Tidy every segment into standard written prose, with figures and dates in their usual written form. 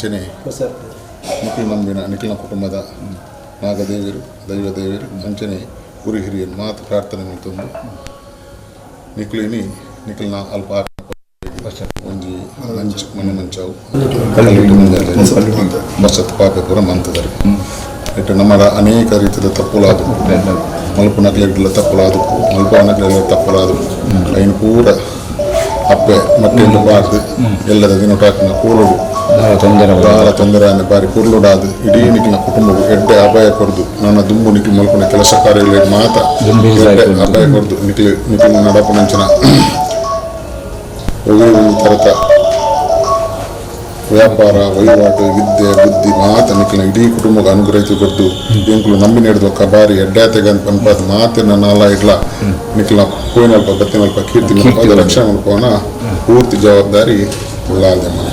ಅಂಚನೆ ನಿಖಿಲ್ ನಂಬಿನ ನಿಖಿಲ್ನ ಕುಟುಂಬದ ನಾಗದೇವರು ದೈವದೇವರು ಅಂಚನೆ ಗುರು ಹಿರಿಯರು ಮಾತು ಪ್ರಾರ್ಥನೆ ಮಲ್ತೊಂದು ನಿಖಿಲಿನಿ ನಿಖಿಲ್ನ ಅಲ್ಪ ಒಂಜಿ ಮಂಚ್ ಮನೆ ಮಂಚಾವು ಬಸತ್ ಪಾಪ ಪೂರ ಮಂತದರು ಇಟ್ಟು ನಮ್ಮ ಅನೇಕ ರೀತಿಯ ತಪ್ಪುಲಾದು ಮಲ್ಪು ನಕ್ಲೆಡ್ಲ ತಪ್ಪುಲಾದು ಮಲ್ಪ ನಕ್ಲೆಲ್ಲ ತಪ್ಪುಲಾದು ಐನು ಪೂರ ಅಪ್ಪೆ ಮಟ್ಟೆಲ್ಲ ಬಾರ್ದು ಎಲ್ಲದ ದಿನೊಟಾಕಿನ ಕೂಲುಡು ದಾಲ ತೊಂದರೆ ಆನೆ ಬಾರಿ ಕುರ್ಲುಡಾದು ಇಡೀ ನಿಕ್ಲಿನ ಕುಟುಂಬವು ಎಡ್ಡೆ ಅಭಯ ಕೊರ್ದು ನನ್ನ ದುಂಬು ನಿಕ್ಲು ಮಲ್ಪುನ ಕೆಲಸ ಕಾರ್ಯಗಳಿಗೆ ಮಾತ ಎಡ್ಡೆ ಅಭಯ ಕೊರ್ದು ನಿಕ್ಲು ನಿಕ್ಲು ನಡಪುನಂಚಿನ ಒವ್ವೇ ಒಂದು ತರತ ವ್ಯಾಪಾರ ವಹಿವಾಟು ವಿದ್ಯೆ ಬುದ್ಧಿ ಮಾತ ನಿಕ್ಲಿನ ಇಡೀ ಕುಟುಂಬಕ್ಕೆ ಅನುಗ್ರಹಿಸಿ ಕೊರ್ದು ಎಂಕುಲು ನಂಬಿ ನಡೆದು ಬಾರಿ ಎಡ್ಡಾತೆಗ ಪನ್ಪಾದ ಮಾತಿನ ನಾಲ ಇಡ್ಲ ನಿಕ್ಲಿನ ಪೋಯಿನಲ್ಪ ಬತ್ತಿನಲ್ಪ ಕೀರ್ತಿ ಮಲ್ಪಾದ ರಕ್ಷಣೆ ಮಲ್ಪವನ ಪೂರ್ತಿ ಜವಾಬ್ದಾರಿ ಉಳ್ಳಾಲ್ದೆ ಮನೆ.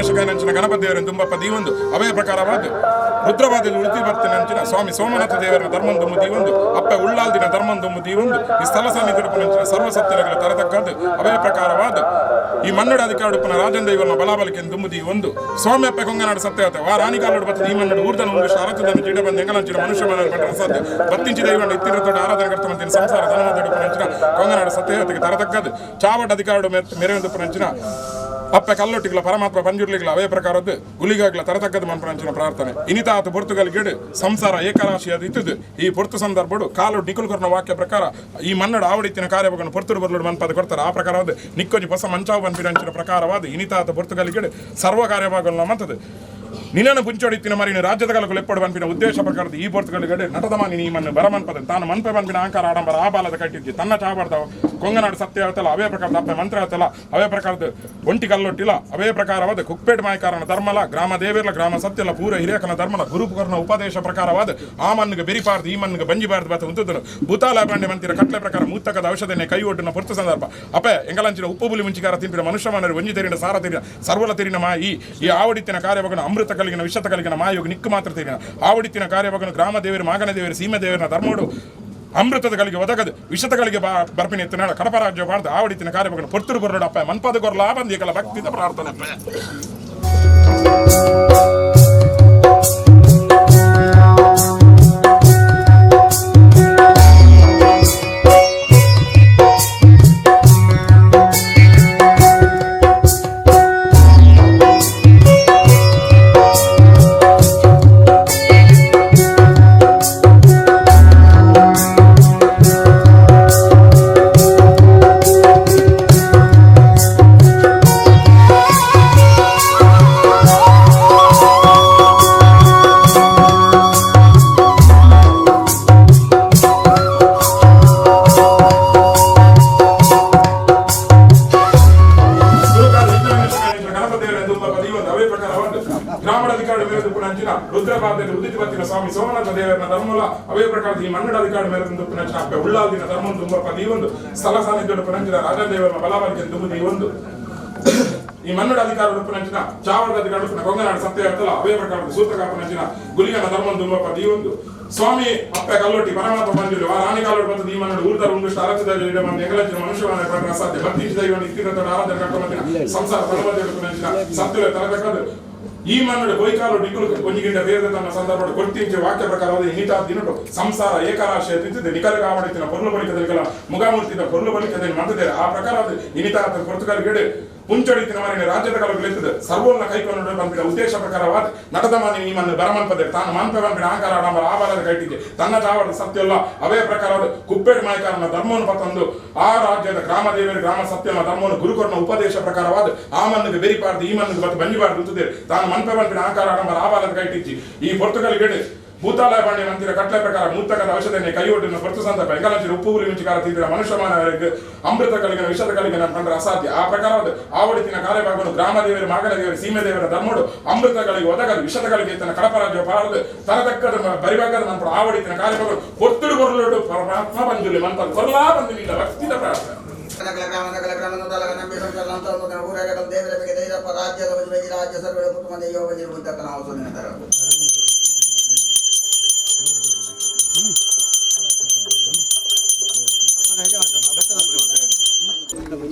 ವಿಘ್ನೇಶಕಾಯನಂಚಿನ ಗಣಪತಿ ದೇವರನ್ನು ತುಂಬಪ್ಪ ದೀವೊಂದು ಅವೇ ಪ್ರಕಾರವಾದ ರುದ್ರವಾದಲ್ಲಿ ಉಳಿತಿ ಬರ್ತಿನಂಚಿನ ಸ್ವಾಮಿ ಸೋಮನಾಥ ದೇವರನ ಧರ್ಮಂ ದುಮ್ಮು ದೀವೊಂದು ಅಪ್ಪೆ ಉಳ್ಳಾಲ್ದಿನ ಧರ್ಮಂ ದುಮ್ಮು ದೀವೊಂದು ಈ ಸ್ಥಳ ಸನ್ನಿಧಿಡುಪನಂಚಿನ ಸರ್ವಸತ್ಯಗಳ ತರತಕ್ಕದ್ದು ಅವೇ ಪ್ರಕಾರವಾದ ಈ ಮನ್ನಡ ಅಧಿಕಾರಡುಪ್ಪನ ರಾಜನ್ ದೈವನ ಬಲಾಬಲಿಕೆ ದುಮ್ಮುದಿ ಒಂದು ಸ್ವಾಮಿ ಅಪ್ಪೆ ಕೊಂಗನಾಡು ಸತ್ಯತೆ ವಾ ರಾಣಿ ಕಾಲೋಡು ಬತ್ತದ ಈ ಮನ್ನಡು ಊರ್ದನ ಒಂದು ಅರತದನ್ನು ಜೀಡ ಬಂದ ಎಂಗಲಂಚಿನ ಮನುಷ್ಯ ಮನ ಪಂಡ ಅಸಾಧ್ಯ ಬತ್ತಿಂಚಿ ದೈವನ ಇತ್ತಿರ ದೊಡ್ಡ ಆರಾಧನೆ ಕರ್ತಮಂತಿನ ಸಂಸಾರ ಧನಮದಡುಪನಂಚಿನ ಕೊಂಗನಾಡು ಸತ್ಯತೆಗೆ ತರತಕ್ಕದ್ದು ಚಾವಟ ಅಧಿಕಾರಡು ಮೆರೆವಂದುಪನಂಚಿನ ಅಪ್ಪೆ ಕಲ್ಲೊಟ್ಟಿಗಳ ಪರಮಾತ್ಮ ಪಂಜುರ್ಲಿಗಳ ಅವೇ ಪ್ರಕಾರದ್ದು ಗುಲಿಗಾಗ್ಲ ತರತಕ್ಕದ್ದು ಮನ್ಪನಂಚಿನ ಪ್ರಾರ್ಥನೆ. ಇನಿತ ಆತ ಪೊರ್ತುಗಲ್ ಗಿಡು ಸಂಸಾರ ಏಕರಾಶಿ ಅದು ಇತ್ತದು ಈ ಪೊರ್ತು ಸಂದರ್ಭಡು ಕಾಲು ನಿಕುಲ್ ಕೊರ್ನ ವಾಕ್ಯ ಪ್ರಕಾರ ಈ ಮನ್ನಡು ಆವಡಿತ್ತಿನ ಕಾರ್ಯವನ್ನು ಪೊರ್ತುಡು ಬರ್ಲುಡು ಮನ್ಪದ ಕೊಡ್ತಾರೆ. ಆ ಪ್ರಕಾರವಾದ ನಿಕ್ಕೊಂಜಿ ಹೊಸ ಮಂಚಾವು ಪನ್ಪಿನಂಚಿನ ಪ್ರಕಾರವಾದ ಇನಿತ ಆತ ಪೊರ್ತುಗಲ್ ಗಿಡು ಸರ್ವ ಕಾರ್ಯಭಾಗಗಳನ್ನ ಮಂತದ್ದು ನಿನ್ನನ್ನು ಪುಂಚೋಡಿತ್ತಿನ ಮರಿನ ರಾಜ್ಯದ ಕಲಕು ಲೆಪ್ಪಡು ಪನ್ಪಿನ ಉದ್ದೇಶ ಪ್ರಕಾರದ ಈ ಪೊರ್ತುಗಲ್ ನಟದಮಾನಿ ನೀ ಮನ್ನು ಬರಮನ್ಪದ ತಾನು ಮನ್ಪೆ ಪನ್ಪಿನ ಆಂಕಾರ ಆಡಂಬರ ಆ ಬಾಲದ ಕಟ್ಟಿದ್ದಿ ತನ್ನ ಚಾಬಾರ್ದ ಕೊಂಗನಾಡು ಸತ್ಯ ಆಯ್ತಲ್ಲ ಅವೇ ಪ್ರಕಾರದ ಅಪ್ಪೆ ಮಂತ್ರ ಆಯ್ತಲ್ಲ ಅವೇ ಪ್ರಕಾರದ ಒಂಟಿ ಕಲ್ಲೊಟ್ಟಿಲ್ಲ ಅವೇ ಪ್ರಕಾರವಾದ ಕುಕ್ಪೇಟ್ ಮಾಯಕಾರನ ಧರ್ಮಲ ಗ್ರಾಮ ದೇವಿರ್ಲ ಗ್ರಾಮ ಸತ್ಯಲ ಪೂರ ಹಿರಿಯಕನ ಧರ್ಮಲ ಗುರುಪುಕರ್ನ ಉಪದೇಶ ಪ್ರಕಾರವಾದ ಆ ಮನ್ನಿಗೆ ಬೆರಿಪಾರ್ದು ಈ ಮನ್ನಿಗೆ ಬಂಜಿಬಾರ್ದು ಬತ್ತ ಉಂತದನು ಭೂತಾಲ ಪಾಂಡೆ ಮಂತಿರ ಕಟ್ಲೆ ಪ್ರಕಾರ ಮೂತಕದ ಔಷಧನೆ ಕೈ ಒಡ್ಡುನ ಪೊರ್ತು ಸಂದರ್ಭ ಅಪ್ಪೆ ಎಂಗಲಂಚಿನ ಉಪ್ಪು ಬುಲಿ ಮುಂಚಿಕಾರ ತಿಂಪಿನ ಮನುಷ್ಯ ಮಾನರು ಒಂಜಿ ತೆರಿನ ಸಾರ ತೆರಿನ ಸರ್ವಲ ತೆರಿನ ಮಾ ಈ ಈ ಆವಡಿತ್ತಿನ ಕಾರ್ಯವನ್ನು ಅಮೃತ ಕಲಿಗಿನ ವಿಷತ ಕಲಿಗಿನ ಮಾಯೋಗ ನಿಕ್ಕು ಮಾತ್ರ ತೆರಿನ ಆವಡಿತ್ತಿನ ಕಾರ್ಯವನ್ನು ಗ್ರಾಮ ದೇವರು ಮಾಗನ ದೇವರು ಸೀಮೆ ದೇವರನ ಧರ್ಮೋಡು ಅಮೃತದ ಗಳಿಗೆ ಒದಗದು ವಿಷತಗಳಿಗೆ ಬರ್ಪಿನ ಎತ್ತಿನಾಳ ಕಡಪ ರಾಜ್ಯ ಬಾರ್ದು ಆವಡಿತ್ತಿನ ಕಾರ್ಯವನ್ನು ಪೊರ್ತುರು ಕೊರಡು ಅಪ್ಪ ಮನ್ಪದ ಕೊರಲ ಬಂದಿಕಲ ಭಕ್ತಿದ ಪ್ರಾರ್ಥನೆ ಅಪ್ಪ. ಸ್ವಾಮಿ ಸೋಮನಾಥ ದೇವರನ ಧರ್ಮಲ ಅವೇ ಪ್ರಕಾರದ ಈ ಮನ್ನಡ ಅಧಿಕಾರಿ ಮೇರೆ ಪುನಂಚಿನ ಅಪ್ಪೆ ಉಳ್ಳಾಲ್ದಿನ ಧರ್ಮ ತುಂಬ ದೀವೊಂದು ಸ್ಥಳ ಸಾನ್ನಿಧ್ಯ ಪುನಂಚಿನ ರಾಜದೇವರ ಬಲಬಲಿಕೆ ತುಂಬುದಿ ಒಂದು ಈ ಮನ್ನಡ ಅಧಿಕಾರ ಪುನಂಚಿನ ಚಾವರದ ಅಧಿಕಾರ ಕೊಂಗನಾಡು ಸತ್ಯ ಇರ್ತಲ್ಲ ಅವೇ ಪ್ರಕಾರದ ಸೂತ್ರಕ ಪುನಂಚಿನ ಗುಲಿಗನ ಧರ್ಮ ತುಂಬಪ್ಪ ದೀವೊಂದು ಸ್ವಾಮಿ ಅಪ್ಪೆ ಕಲ್ಲೊಟ್ಟಿ ಪರಮಾತ್ಮ ಬಂದಿರು ಆ ರಾಣಿ ಕಾಲೊಟ್ಟು ಬಂದ ಈ ಮನ್ನಡು ಊರ್ದರ ಉಂಡು ಅರಚದ ಎಂಗಲಂಚಿನ ಮನುಷ್ಯನ ಪಂಡ್ರೆ ಅಸಾಧ್ಯ ಭಕ್ತಿ ದೈವನ ಇತ್ತಿರ ಆರಾಧನೆ ಕಟ್ಟಮಂತಿನ ಸಂಸಾರ ಧರ್ಮದ ಪುನಂಚಿನ ಸತ್ಯ ತರತಕ್ಕದ್ದು ಈ ಮನ್ನಡು ಗೋಯ್ಕಾಲು ಡಿಕ್ಕುಲು ಒಂಜಿಗಿಂಡ ಬೇರೆ ತನ್ನ ಸಂದರ್ಭ ಕೊಡ್ತಿಂಚೆ ವಾಕ್ಯ ಪ್ರಕಾರವಾದ ಹಿತ ದಿನಟು ಸಂಸಾರ ಏಕರಾಶಿ ತಿಂತಿದೆ ನಿಕಲ ಕಾವಡಿತಿನ ಪೊರ್ಲು ಬಳಿಕದ ಮುಗಾಮೂರ್ತಿದ ಪೊರ್ಲು ಬಳಿಕದ ಮಂತದೆ ಆ ಪ್ರಕಾರದ ಇನಿತ ಪೊರ್ತುಗಲ್ ಗಿಡು ಪುಂಚೊಡಿತಿನ ಮನೆ ರಾಜ್ಯದ ಕಲುಗಳೆತ್ತದೆ ಸರ್ವೋನ್ನ ಕೈಕೊಂಡು ಪನ್ಪಿನ ಉದ್ದೇಶ ಪ್ರಕಾರವಾದ ನಟದ ಮಾನಿ ನೀಮನ್ನು ಬರಮನ್ಪದೆ ತಾನು ಮಾನ್ಪೆ ಪನ್ಪಿನ ಆಂಕಾರ ಆಡಂಬರ ಆಬಾಲದ ಕೈಟಿದ್ದೆ ತನ್ನ ಚಾವಡ ಸತ್ಯಲ್ಲ ಅವೇ ಪ್ರಕಾರವಾದ ಕುಪ್ಪೇಡ್ ಮಾಯಕಾರನ ಧರ್ಮವನ್ನು ಪತ್ತಂದು ಆ ರಾಜ್ಯದ ಗ್ರಾಮ ದೇವರು ಗ್ರಾಮ ಸತ್ಯನ ಧರ್ಮವನ್ನು ಗುರುಕರ್ಣ ಉಪದೇಶ ಪ್ರಕಾರವಾದ ಆ ಮನ್ನಿಗೆ ಬೆರಿಪಾರ್ದು ಈ ಮನ್ನಿಗೆ ಬತ್ತು ಬಂಜಿಬಾರ್ದು ಅಂತಿದೆ ತಾನು ಮನ್ಪೆ ಪನ್ಪಿನ ಆಂಕಾರ ಆಡಂಬರ ಆಬಾಲದ ಕೈಟಿಜ್ಜಿ ಈ ಪೊರ್ತುಗಲ್ ಗಿಡು ಭೂತಾಲಯ ಪಾಂಡೆ ಮಂತಿರ ಕಟ್ಲೆ ಪ್ರಕಾರ ಮೂರ್ತಕದ ಔಷಧನೆ ಕೈ ಒಡ್ಡಿನ ಪೊರ್ತು ಸಂದರ್ಭ ಎಂಗಲಂಚಿನ ಉಪ್ಪು ಹುಳಿ ಮುಂಚಿಕಾರ ತೀರಿದ ಮನುಷ್ಯ ಮಾನವರಿಗೆ ಅಮೃತ ಕಲಿಗಿನ ವಿಷದ ಕಲಿಗಿನ ಪಂಡ್ರೆ ಅಸಾಧ್ಯ. ಆ ಪ್ರಕಾರವಾದ ಆವಡಿತಿನ ಕಾರ್ಯಭಾಗವನ್ನು ಗ್ರಾಮ ದೇವರು ಮಾಗನ ದೇವರು ಸೀಮೆ ದೇವರ ಧರ್ಮೋಡು ಅಮೃತಗಳಿಗೆ ಒದಗದು ವಿಷದಗಳಿಗೆ ತನ್ನ ಕಡಪ ರಾಜ್ಯ ಪಾರದು ತರತಕ್ಕದ ಬರಿಬಾಗದ ಮಂತ್ರ ಆವಡಿತಿನ ಕಾರ್ಯಭಾಗವನ್ನು ಪೊರ್ತುಡು ಕೊರಲುಡು ಪರಮಾತ್ಮ ಬಂಜುಲಿ ಮಂತ್ರ ಕೊರಲಾ ಬಂದು ಭಕ್ತಿದ ಪ್ರಾರ್ಥನೆ. ರಾಜ್ಯ ಸರ್ವ ಕುಟುಂಬ ಯೋಗ ನಾವು